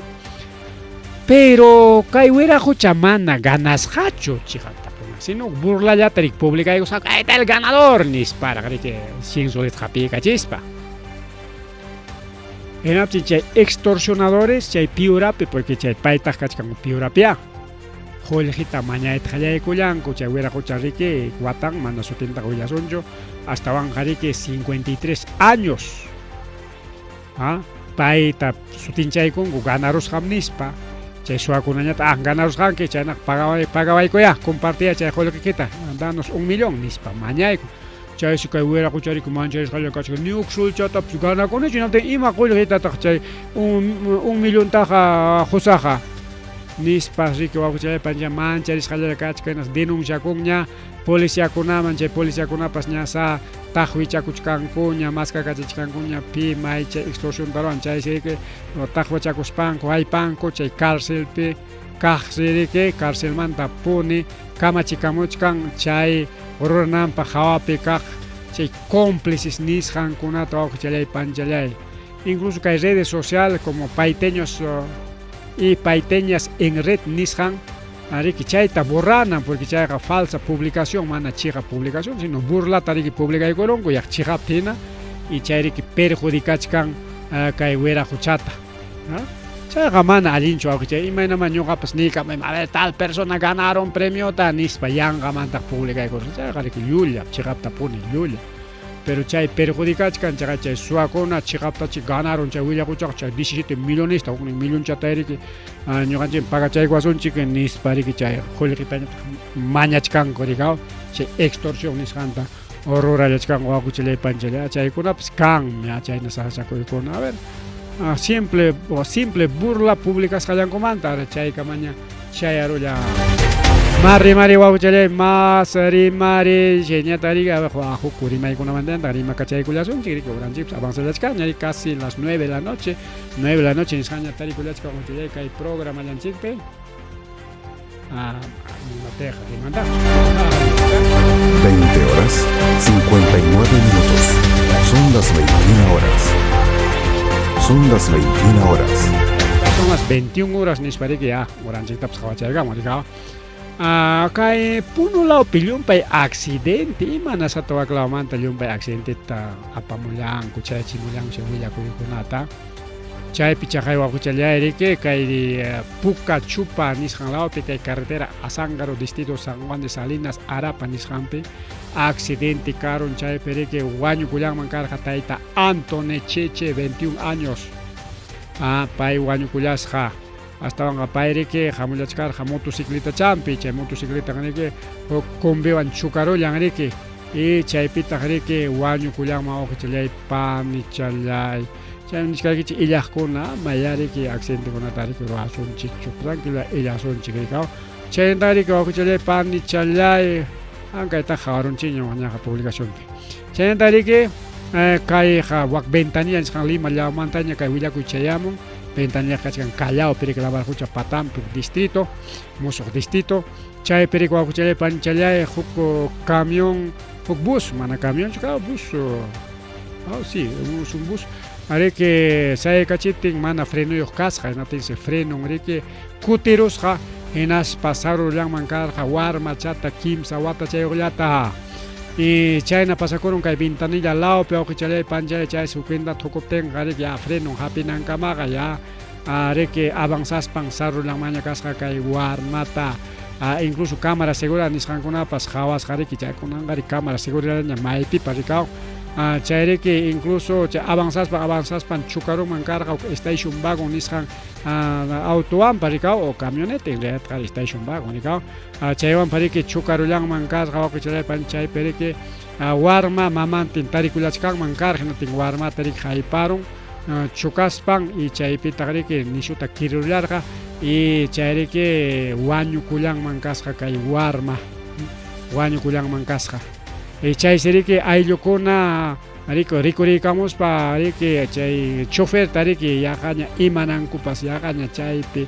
Pero kay wiraqucha mana ganasqachu chiqapta, sino burlallata rik publicaykusqaku, ahí está el ganador nispara riki 100 soles hap'iykachispa. Hinaptin chay extorsionadores chay Piurapi, porque chay paytaq kachkan Piurapia, qullqita mañayta qallaykullanku chay wiraqucha riki watan mana sutintaqa willasunchu, astawanqa riki 53 años. Payta sutinchaykunku ganarusqam nispa, chay suwakunañataq ganarusqanki chaynaqa pagawaykuya, compartiya chay qullqikita, danos 1 millón nispa mañayku. Chaysi kay wiraqucha riki mancharisqalla kachkan, ni huk sulchatapas ganakunichu, hinaptin ima qullqitataq chay 1 millontaqa qusaqa nispa riki wawqichalay pancha mancharisqallalla kachkan, hinas denunciakunña policiakunaman, chay policiakunapas ña sa taqwichakuchkankuña, maskakachichkankuña pi may chay extorsionta ruwan, chaysi riki taqwichakuspanku haypanku chay cárcelpi kaqsi riki carcelmanta puni kamachikamuchkan chay rurananpaq hawapi kaq chay cómplices nisqankunata wawqichalay panchalay. Incluso kay redes sociales como paiteños y paiteñas en red nisqan riki chayta borranan, porque chayqa falsa publicación, mana chiqa publicación, sino burlata riki publicaykurunku yaq chiqapta hina, y chay riki perjudicachkan kay wiraquchata. Chayqa mana allinchu wawqichay, imaynaman ñuqapas niykamay, a ver, tal persona ganaron premiota nispa yanqamantaq publicaykurun, chayqa riki llulla, chiqaptapuni llulla. Pero chay perjudicachkan chaqa chay suwakuna chiqaptachi ganaron chay willaquchaqa chay 17 millonesta, huknin millonchata riki ñuqanchik pagachaykuwasunchik nispa riki chay qullqitañataq mañachkanku rikaw, chay extorsión nisqanta rurallachkanku wawqichalay panchalay, chaykunapas kanmi chayna sasachakuykuna. A ver, simple, simple burla publicasqallankumanta chaykamaña chayarulla. Mari mari wawqichalay, mas rimari chayñata riki huk rimaykunamanta rimakachaykullasunchik riki horanchikpas avanzallachkanña casi las 9 de la noche, 9 de la noche nisqaña tarikullachkan wawqichalay kay programallanchikpi. Mateja, rimantaqchu. 20 horas 59 minutos. Son las 21 horas. Son las 21 horas. Son las 21 horas nispariki ya, horanchiktapas qhawachaykaman rikaw. Kay Puno lawpi llumpay accidente, imanasqataq wak lawmanta llumpay accidenteta apamullanku, chayachimullanku chay willakuykunata. Chaypi chaqay wawqichallayri riki kay Puka Chupa nisqan lawpi kay carretera Azángaro distrito San Juan de Salinas Arapa nisqanpi accidente karun chaypi riki wañukullanman karqa tayta Antone Cheche 21 años. Pay wañukullasqa. Astawanqa pay riki hamullachkarqa motocicletachampi, chay motocicletan riki huk combiwan chukarullan riki y chaypitaq riki wañukullanman wawqichallay panichallay. Chaymi nichkaykichik illaqkuna amaya riki accidentekunata riki ruwasunchikchu, tranquila illasunchik rikaw. Chaynata riki wawqichallay panichallay ankaytaqa qawarunchikña ñaqa publicacionpi. Chaynata riki kayqa wak ventanilla nisqan Lima llawmantaña kay willakuy chayamun. Ventanilla kachkan Callao, riki Lavar-Qucha patanpi distrito, musuq distrito. Chaypi riki wawqichallay panichallay huk camión, huk bus, mana camionchu ka bus, sí, un bus. Ariki sayaykachiptin mana frenuyuq kasqa, hinaptinsi frenon riki kutirusqa hinaspa sarullanman karqa warmachata kimsa watachayuqllata. Y chayna pasakurun kay ventanilla lawpi wawqichallay panchay chaysi huk tukuptinqa riki ya frenon hapinankamaqa ya riki avanzaspan sarullanmanña kasqa kay warmata. Incluso cámara seguridad nisqankunapas qhawasqa riki chaykunanqa riki cámara seguridadña maypipas rikaw. Chayriki incluso chay avanzaspan avanzaspan chukarunman karqa huk station wagon nisqan autowanpa rikaw o camioneta en realidad station wagon rikaw. Chaywanpa riki chukarullanman karqa wawqichalay chaypi riki warma mamantin tarikullachkanman karqa hinaptin warmata riki hayparun chukaspan y chaypitaq riki nishuta kirullarqa y chayriki wañukullanman kasqa kay warma wañukullanman kasqa. Y chaysi riki ayllukuna riki rikuriykamuspa riki chay choferta riki yaqaña imanankupas yaqaña chaypi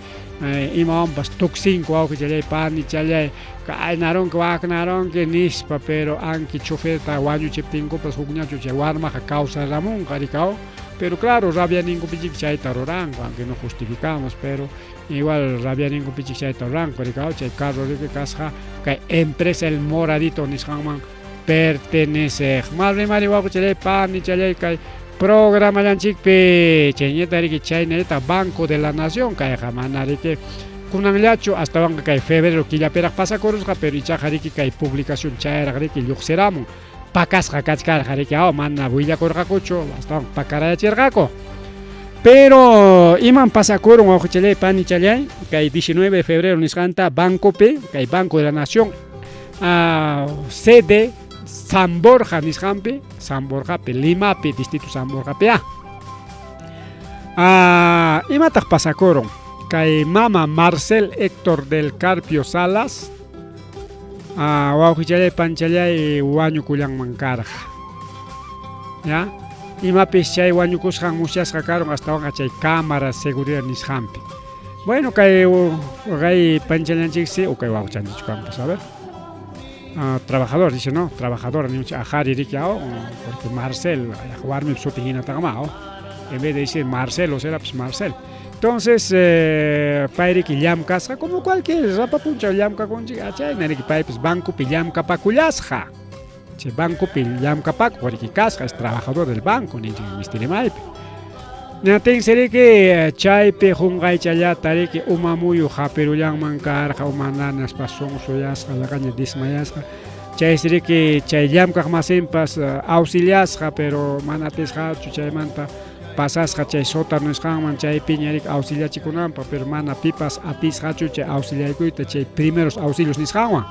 imawanpas tuksinku wawqichallay panichallay kaynarunki waknarunki nispa, pero anki choferta wañuchiptinkupas hukñachu chay warmaqa kawsaramunqa rikaw. Pero claro, rabianinkupichik chayta ruranku, aunque no justificamos, pero igual rabianinkupichik chayta ruranku rikaw. Chay carro riki kasqa kay empresa El Moradito nisqanman perteneceq. Más rimari wawqichalay panichalay kay programallanchikpi chayñata riki chaynallata Banco de la Nación kayqa mana riki kunanllachu astawanqa kay febrero killapiraq pasakurusqa, pero ichaqa riki kay publicación chayraq riki lluqsiramun pakasqa kachkarqa riki mana willakurqakuchu astawan pakarayachirqaku. Pero iman pasakurun wawqichalay panichalay kay 19 de febrero nisqanta bancopi kay Banco de la Nación sede San Borja nisqanpi, San Borjapi, Limapi, distrito San Borjapi. Imataq pasakurun kay mama Marcel Héctor del Carpio Salas wawqichalay panchallay wañukullanman karqa. Ya, imapis chay wañukusqan musyasqa karun astawanqa chay cámara seguridad nisqanpi. Bueno, kay kay panchallanchiksi o kay wawqichanchikchu kanpas, a ver. Trabajador, dice, no, trabajadora, ajari riki porque Marcel, warmi sutin hinataqma, en vez de decir Marcelo, será pues Marcel. Entonces, pay riki llamkasqa como cualquier rapa punchaw llamkakunchik, chayna riki paypas bancopi llamkapakullasqa. Chay bancopi llamkapakuq riki kasqa, es trabajador del banco ninchik mistirimaypi. Ñatinsi riki chaypi qunqaychallata riki uma muyu hapirullanman karqa, uma nanaspa sunsuyasqa, yaqaña desmayasqa. Chaysi riki chay llamkaq masinpas auxiliasqa, pero mana atisqachu chaymanta pasasqa chay sótano nisqanman chaypiña riki auxiliachikunanpaq, pero mana pipas atisqachu chay auxiliaykuyta chay primeros auxilios nisqanwan.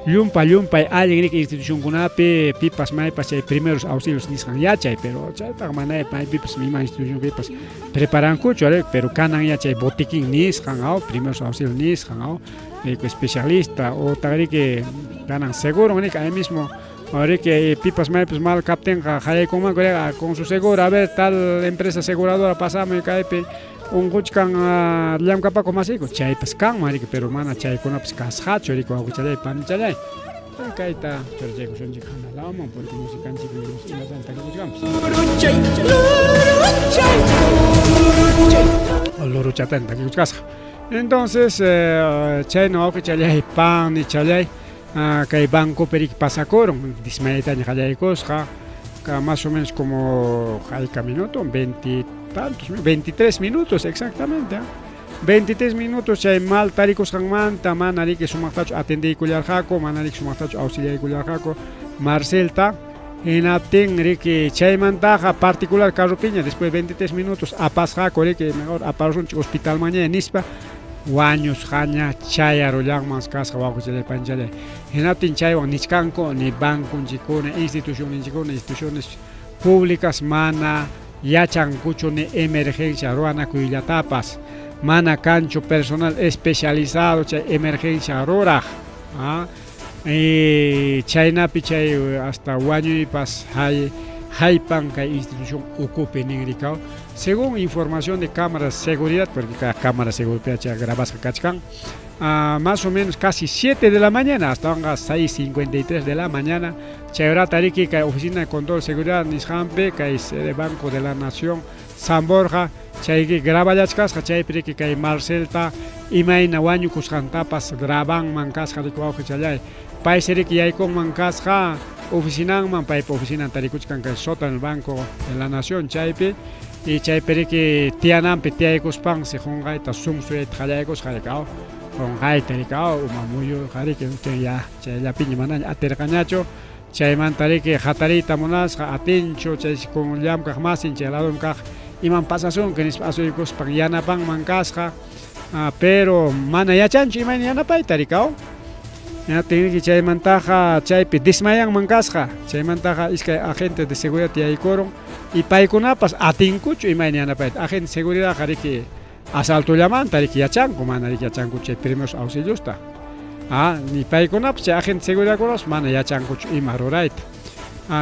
Llumpa llumpay allin riki institucionkunapi pipas maypas chay primeros auxilios nisqan yachay, pero chaytaqa mana maypipas ima institucionpipas preparankuchu, pero kanan yachay botiquín nisqan, primeros auxilios nisqan, especialista otaq riki kanan seguro riki ahí mismo riki pipas maypas mal kaptinqa qayaykunmanku con su seguro, a ver, tal empresa aseguradora pasame kaypi Unquchkan llamkapakuq masiyku chaypas kanman riki, pero mana chaykunapas kasqachu riki wawqichalay panichalay. Kayta churachaykusunchik hana lawman porque musikanchik imatan takikuchkanpas. Luruchatan takikuchkasqa. Entonces, chayna wawqichalay panichalay kay bancopi riki pasakurun dismayaytaña qallaykusqa más o menos como hayka minuto, 20 tantos, 23 minutos exactamente. 23 minutos chay mal tarikusqanmanta mana riki sumaqtachu atendiykullarqaku, mana riki sumaqtachu auxiliaykullarqaku Marcelta. Hinaptin riki chaymantaqa particular carropiña después 23 minutos apasqaku riki mejor aparusunchik hospitalmanña nispa wañusqaña chayarullanman kasqa wawqichalay panichalay. Hinaptin chaywan nichkanku ni banconchikkuna, institucionninchikkuna, instituciones públicas mana yachankuchu ni emergencia ruwanakuyllatapas, mana kanchu personal especializado chay emergencia ruraq. Y chaynapi chay hasta wañuypas hay haypan kay institución ukupi nin rikaw. Según información de cámaras de seguridad, porque cada cámara de seguridad ya grabasqa kachkan, más o menos casi 7 de la mañana, hasta 6:53 de la mañana, chay horata riki kay oficina de control de seguridad nisqanpi kay sede Banco de la Nación San Borja, chayki graballachkasqa chaypi riki kay Marcelta imayna wañukusqantapas grabanman kasqa riki wawqichalay. Paysi riki yaykunman kasqa oficinanman, paypa oficinan tarikuchkan kay sótano del Banco de la Nación chaypi, y chaypi riki tiyananpi tiyaykuspansi qunqayta sunsuyayta qallaykusqa riki qunqayta riki uma muyurqa riki ya chayllapiña manaña atirqañachu. Chaymanta riki hatariyta munasqa atinchu chaysi kun llamkaq masin chay ladun kaq iman pasasunki nispa asuykuspan yanapanman kasqa, pero mana yachanchu imayna yanapayta rikaw. Hinaptin chaymantaqa chaypi desmayanman kasqa, chaymantaqa iskay agente de seguridad yaykurun y paykunapas atinkuchu imayna yanapayta. Agente de seguridadqa riki asaltollamanta riki yachanku, mana riki yachankuchu chay primeros auxiliosta. Ni paykunapas chay agente de seguridadkunapas mana yachankuchu ima rurayta.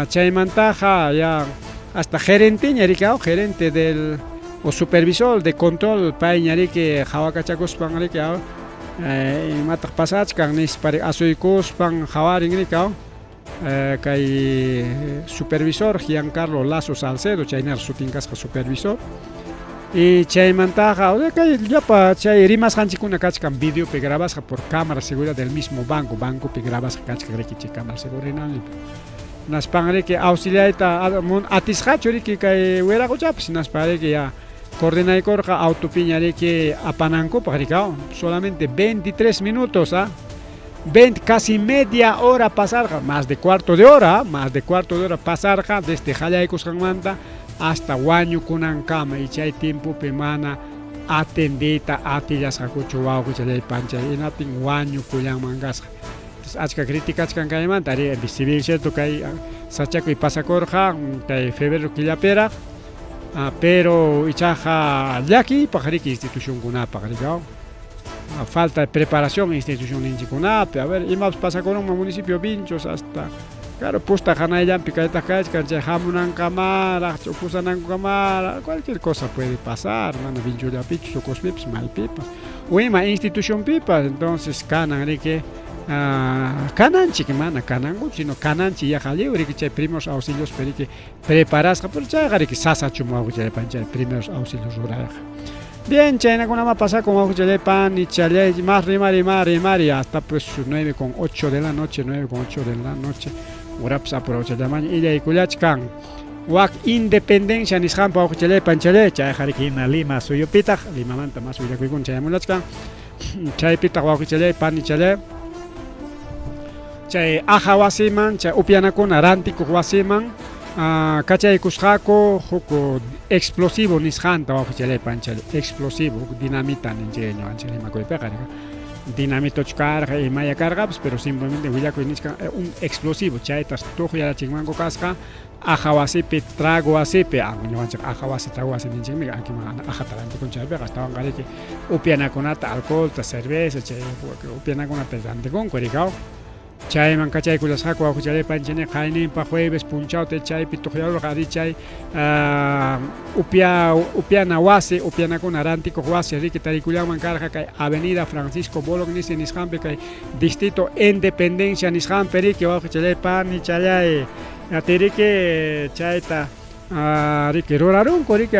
Chaymantaqa ya hasta gerenteña riki, gerente del o supervisor de control payña riki hawakachakuspan riki imataq pasachkan nispa asuykuspan hawarin riki kay supervisor Giancarlo Lazo Salcedo chaynar sutin kasqa supervisor. Y chaymantaqa kay llapa chay rimasqanchikkuna kachkan videopi grabasqa por cámara de seguridad del mismo banco, bancopi grabasqa kachkan riki chay cámara de seguridad. Naspan riki auxiliayta atisqachu riki kay wiraquchapas hinaspa riki ya coordinaykurqa autopiña riki apanankupaq riki solamente 23 minutos 20, casi media hora pasarqa, más de cuarto de hora, más de cuarto de hora pasarqa desde qallaykusqanmanta hasta wañukunankama y chay tiempopi mana atendiyta atillasqakuchu wawqichalay panchay hinaptin wañukullanman kasqa. Entonces achka criticachkan kaymanta ari si bien cierto kay sachakuy pasakurqa kay febrero killapiraq, pero ichaqa llakiypaq riki institucionkunapaq riki falta de preparación institucionninchikkunapi. A ver, imapas pasakurunman municipio Vinchos hasta claro pusta hanayllanpi kaytaq kachkan chay hamunankamaraq pusanankukamaraq cualquier cosa puede pasar, mana Vinchollapichu Socospipas maypipas o ima institucionpipas. Entonces kanan riki kananchik mana kanankuchu sino kananchik yaqa lliw riki chay primeros auxilios riki preparasqa, pero chayqa riki sasachu wawqichalay panchay primeros auxilios rurayqa. Bien, chaynakunama pasakun wawqichalay panichalay, más rimari más rimari hasta pues 9:08 de la noche, 9:08 de la noche urapas apurachallamaña illaykullachkan wak independencia nisqanpa wawqichalay panchalay chayqa riki hina Lima suyupitaq Limamanta mas willakuykuna chayamulachkan chaypitaq wawqichalay panichalay chay aja wasiman chay upyanakuna rantikuq wasiman kachaykusqaku huk explosivo nisqanta wawqichalay panchalay explosivo huk dinamita ninchik ñuqanchik rimakuypiqa dinamitochu karqa imaya karqapas pero simplemente willakuy nichkan un explosivo chaytas tuqyarachinmanku kasqa aja wasipi trago wasipi ñuqanchik aja wasi trago wasi ninchikmi ankiman ajata rantikun chaypiqa astawanqa riki upyanakunata alcoholta cerveza chay upyanakunata rantikunku rikaw. Chayman kachaykullasqaku wawqichalay panchani qayninpa jueves punchawta chaypi tuqyarurqa ari chay upya upyana wasi upyanakuna rantikuq wasi riki tarikullanman karqa kay Avenida Francisco Bolognesi nisqanpi kay distrito Independencia nisqanpi riki wawqichalay panichalay atiriki chayta riki rurarunku riki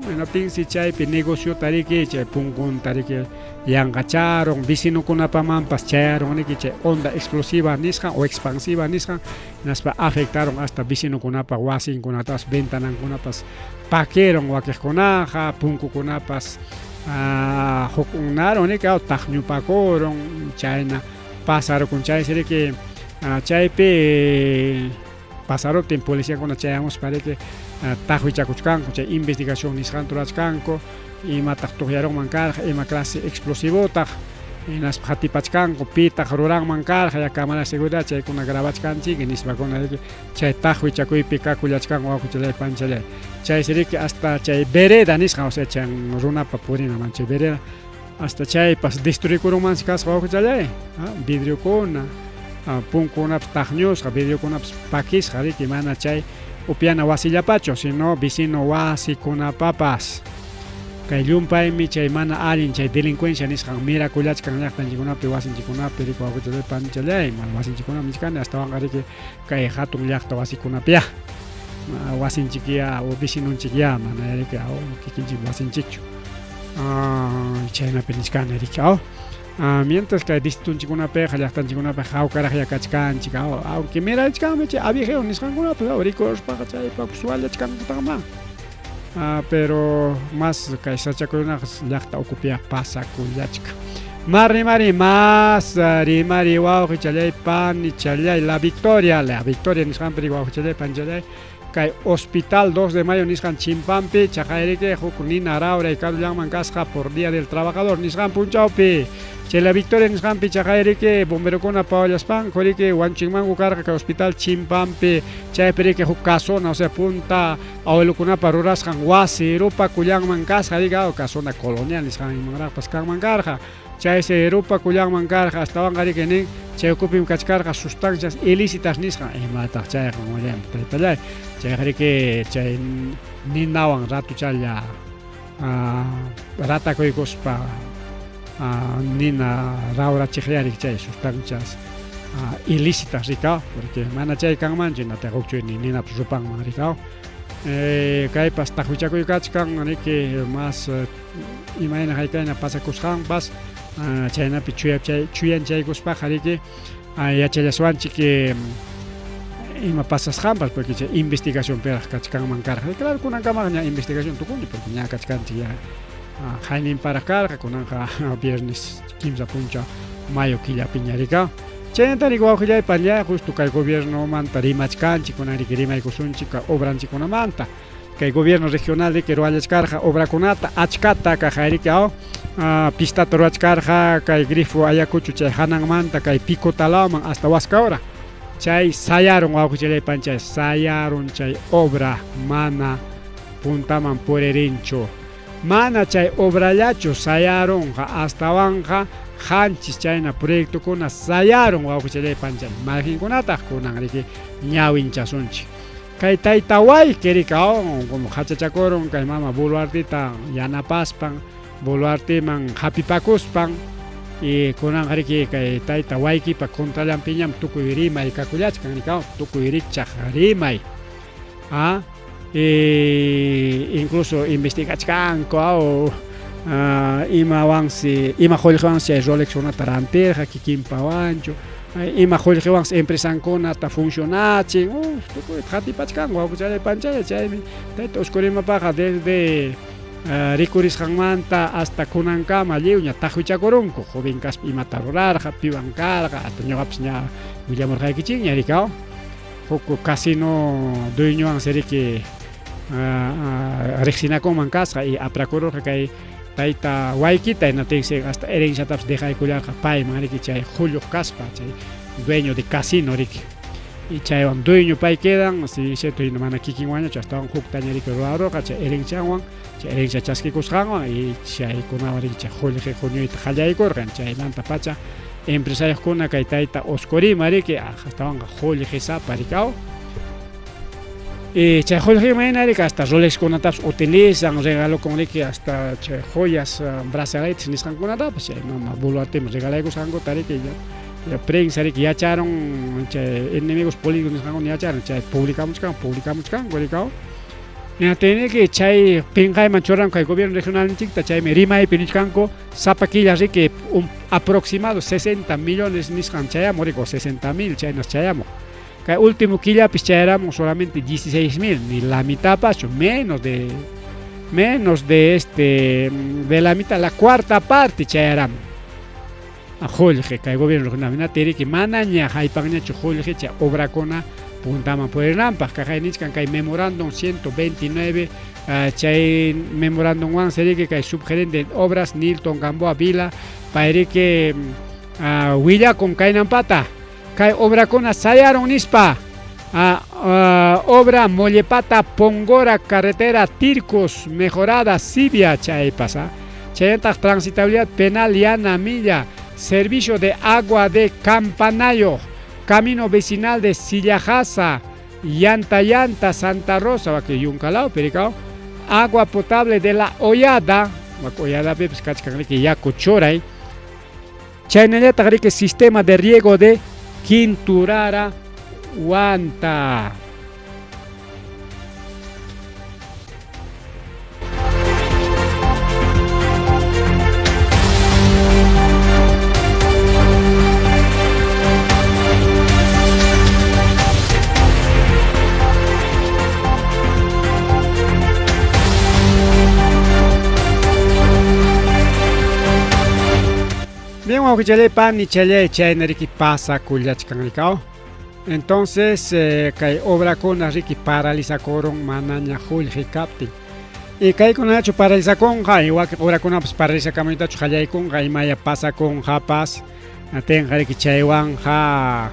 hinaptinsi chaypi negociota riki chay punkunta riki yanqacharun vecinokunapamanpas chayarun riki chay onda explosiva nisqan o expansiva nisqan hinaspa afectaron hasta vecinokunapa wasinkunatapas ventanankunapas pakirun wakiqkunaqa punkukunapas huknarun riki taqñupakurun chayna pasarukun chaysi riki chaypi pasaruptin policiakuna chayamuspa riki taqwichakuchkanku chay investigación nisqanta rurachkanku imataq tuqyarunman karqa ima clase explosivotaq hinaspa qatipachkanku pitaq ruranman karqa ya cámara de seguridad chaykuna grabachkanchik nispakuna riki chay taqwichakuypi kakullachkanku wawqichalay panchalay chaysi riki hasta chay vereda nisqan o sea chay runapa purinaman chay vereda hasta chaypas destruikurunmansi kasqa wawqichalay vidriokuna punkukunapas taqñusqa vidriokunapas pakisqa riki mana chay upyana wasillapachu sino vecino wasikunapapas kay llumpaymi chay mana allin chay delincuencia nisqan mirakullachkan llaqtanchikkunapi wasinchikkunapi riki wawqichalay panichalay mana wasinchikkunapi nichkani astawanqa riki kay hatun llaqta wasikunapiya wasinchikya o vecinonchikya mana riki kikinchik wasinchikchu chaynapi nichkani riki mientras kay distritonchikkunapiqa llaqtanchikkunapiqa hawkaraqlla kachkanchik aunque mirachkanmi chay abigeo nisqankunapas rikuruspaqa chaypapas suwallachkankutaqmá pero mas kay sachakuykunaqa llaqta ukupiqa pasakullachkan. Más rimari, más rimari wawqichalay panichalay La Victoria nisqanpi wawqichalay panichalay kay Hospital 2 de Mayo nisqan chimpanpi chaqayriki huk nina rawray karullanman kasqa por Día del Trabajador nisqan punchawpi chay La Victoria nisqanpi chaqayriki bomberokuna pawallaspanku riki wanchinmanku karqa kay hospital chimpanpi chaypi riki huk casona o sea punta abuelokunapa rurasqan wasi rupakullanman kasqa riki casona colonial nisqan imanraqpas kanman karqa chaysi rupakullanman karqa astawanqa riki nin chay ukupim kachkarqa sustancias ilícitas nisqan imataq chayqa willanpi taytallay chayqa riki chay ninawan ratuchalla ratakuykuspa nina rawrachiqyari chay sustancias ilícitas rika porque mana chay kanmanchu hinataq hukchu ninapas rupanman rika kaypas taqwichakuy kachkan riki mas imayna haykayna pasakusqanpas chaynapi chuyanchaykuspaqa riki yachallaswanchik ima pasasqanpas porque chay investigacionpiraq kachkanman karqa claro kunankamaqa ña investigación tukuni porque ña kachkanchik ya hayninparaq karqa kunanqa viernes 15 punchaw mayo killapiña rika chaynata riki wawqillay panillay justo kay gobiernomanta rimachkanchik kunan riki rimaykusunchik obranchikkunamanta kay gobierno regional riki ruwallachkarqa obrakunata achkata kaqayriki pistata ruwachkarqa kay grifo Ayacucho chay hananmanta kay Pico Talawman hasta Huascaura chay sayarun wawqichalay panchay sayarun chay obra mana puntaman puririnchu mana chay obrallachu sayarunqa astawanqa qanchis chayna proyectokuna sayarun wawqichalay panchay mayqinkunataq kunan riki ñawinchasunchik kay tayta wayki riki como hachachakurun kay mama Boluarteta yanapaspan Boluarteman hapipakuspan y kunanqa riki kay tayta waykipa contrallanpiñam tukuy rimay kakullachkan riki tukuy rikchaq rimay incluso investigachkanku imawansi ima qullqiwansi chay Rolexkunata rantirqa kikinpawanchu ima qullqiwansi empresankunata funcionachin tukuyta qatipachkanku wawqichalay panchalay chaymi tayta Oscurimapaqa desde rikurisqanmanta hasta kunankama lliwña taqwichakurunku joven kaspa imata rurarqa piwan karqa hasta ñuqapas ña willamurqaykichikña riki huk casino dueñowansi riki riqsinakunman kasqa y aprakururqa kay tayta waykita hinaptinsi hasta herenciatapas dejaykullarqa payman riki chay qulluq kaspa chay dueño de casino riki y chaywan dueño pay quedan si cierto mana kikinwanñachu astawan huktaña riki rurarurqa chay herencianwan chay herencia chaskikusqanwan y chaykunawan riki chay qullqi huñuyta qallaykurqan chaymanta pacha empresariokuna kay tayta Oscorima riki astawanqa qullqisapa rikaw y chay qullqima hina riki hasta Rolexkunatapas utilizan regalokun riki hasta chay joyas brazaletes nisqankunatapas chay mama Boluarteman regalaykusqankuta riki ya prensa riki yacharun chay enemigos políticos nisqankuna yacharun chay publicamuchkanku publicamuchkanku rikaw Hinaptinriki chay pinqayman churanku kay gobierno regionalninchikta chaymi rimaypi nichkanku sapa killa riki un aproximado 60 millones nisqan chayamuq riki o 60 mil chaynas chayamuq kay último killapis chayaramun solamente 16 mil ni la mitadpaschu menos de menos de este de la mitad la cuarta parte chayaramun qullqi kay gobierno regional hinaptinriki manaña haypanñachu qullqi chay obrakuna puntaman purinanpaq kaqay nichkan kay memorándum 129 chay memorándumwansi riki kay subgerente de obras Nilton Gamboa Vila payriki willakun kaynampata kay obrakuna sayarun nispa obra Mollepata Pongora carretera Tircos mejorada Sibia chaypas chaynataq transitabilidad penal Yana Milla servicio de agua de Campanayo camino vecinal de Sillajasa Llanta Llanta Santa Rosa waki Yunkalawpi rikaw agua potable de la Hoyada wak Hoyadapipas kachkan riki yaku churay chaynallataq riki sistema de riego de Quinturara Huanta. Bien, wawqichalay panichalay chayna riki pasakullachkan rikaw. Entonces kay obrakuna riki paralizakurun manaña qullqi kaptin. Y kaykunachu paralizakunqa y wakin obrakunapas paralizakamuytachu qallaykunqa imaya pasakunqapas tinqa riki chaywanqa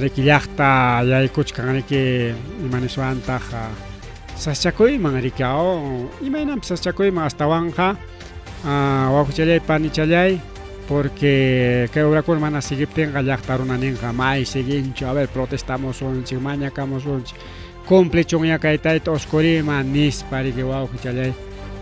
riki llaqta yaykuchkan riki ima niswantaq sasachakuyman riki imaynanpas sasachakuyman astawanqa wawqichalay panichalay porque kay obrakuna mana seguiptinqa llaqta runa ninqa may seguinchu a ver protestamusunchik mañakamusunchik cumplichunña kay tayta Oscorima nispa riki wawqichalay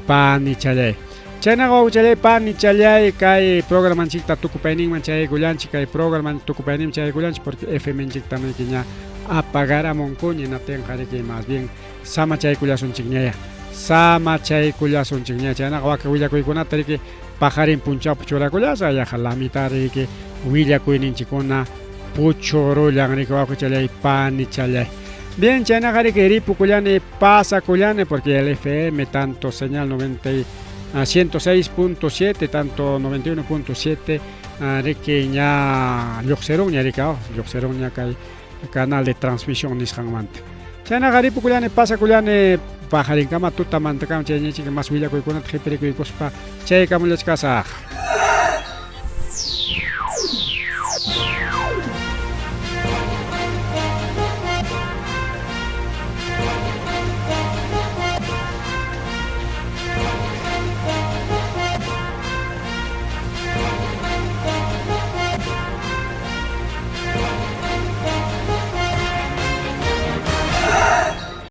panichalay chaynaqa wawqichalay panichalay kay programanchikta tukupayninman chayaykullanchik kay programan tukupayninman chayaykullanchik porque FMnchiktam riki ña apagaramunkuña hinaptinqa riki más bien samachaykullasunchikñaya samachaykullasunchikña chaynaqa wakin willakuykunata riki paqarin punchawpi churakullasa yaqa la mitad riki willakuyninchikkuna puchurullan riki wawqichalay panichalay bien chaynaqa riki ripukullani pasakullani porque el FM tanto señal 90 106.7 tanto 91.7 riki ña lluqsirunña riki lluqsirunña kay canal de transmisión nisqanmanta chaynaqa ripukullani pasakullani paqarinkama tutamantakama chayñachik mas willakuykunata qhipirikuykuspa chaykamullachkasaq.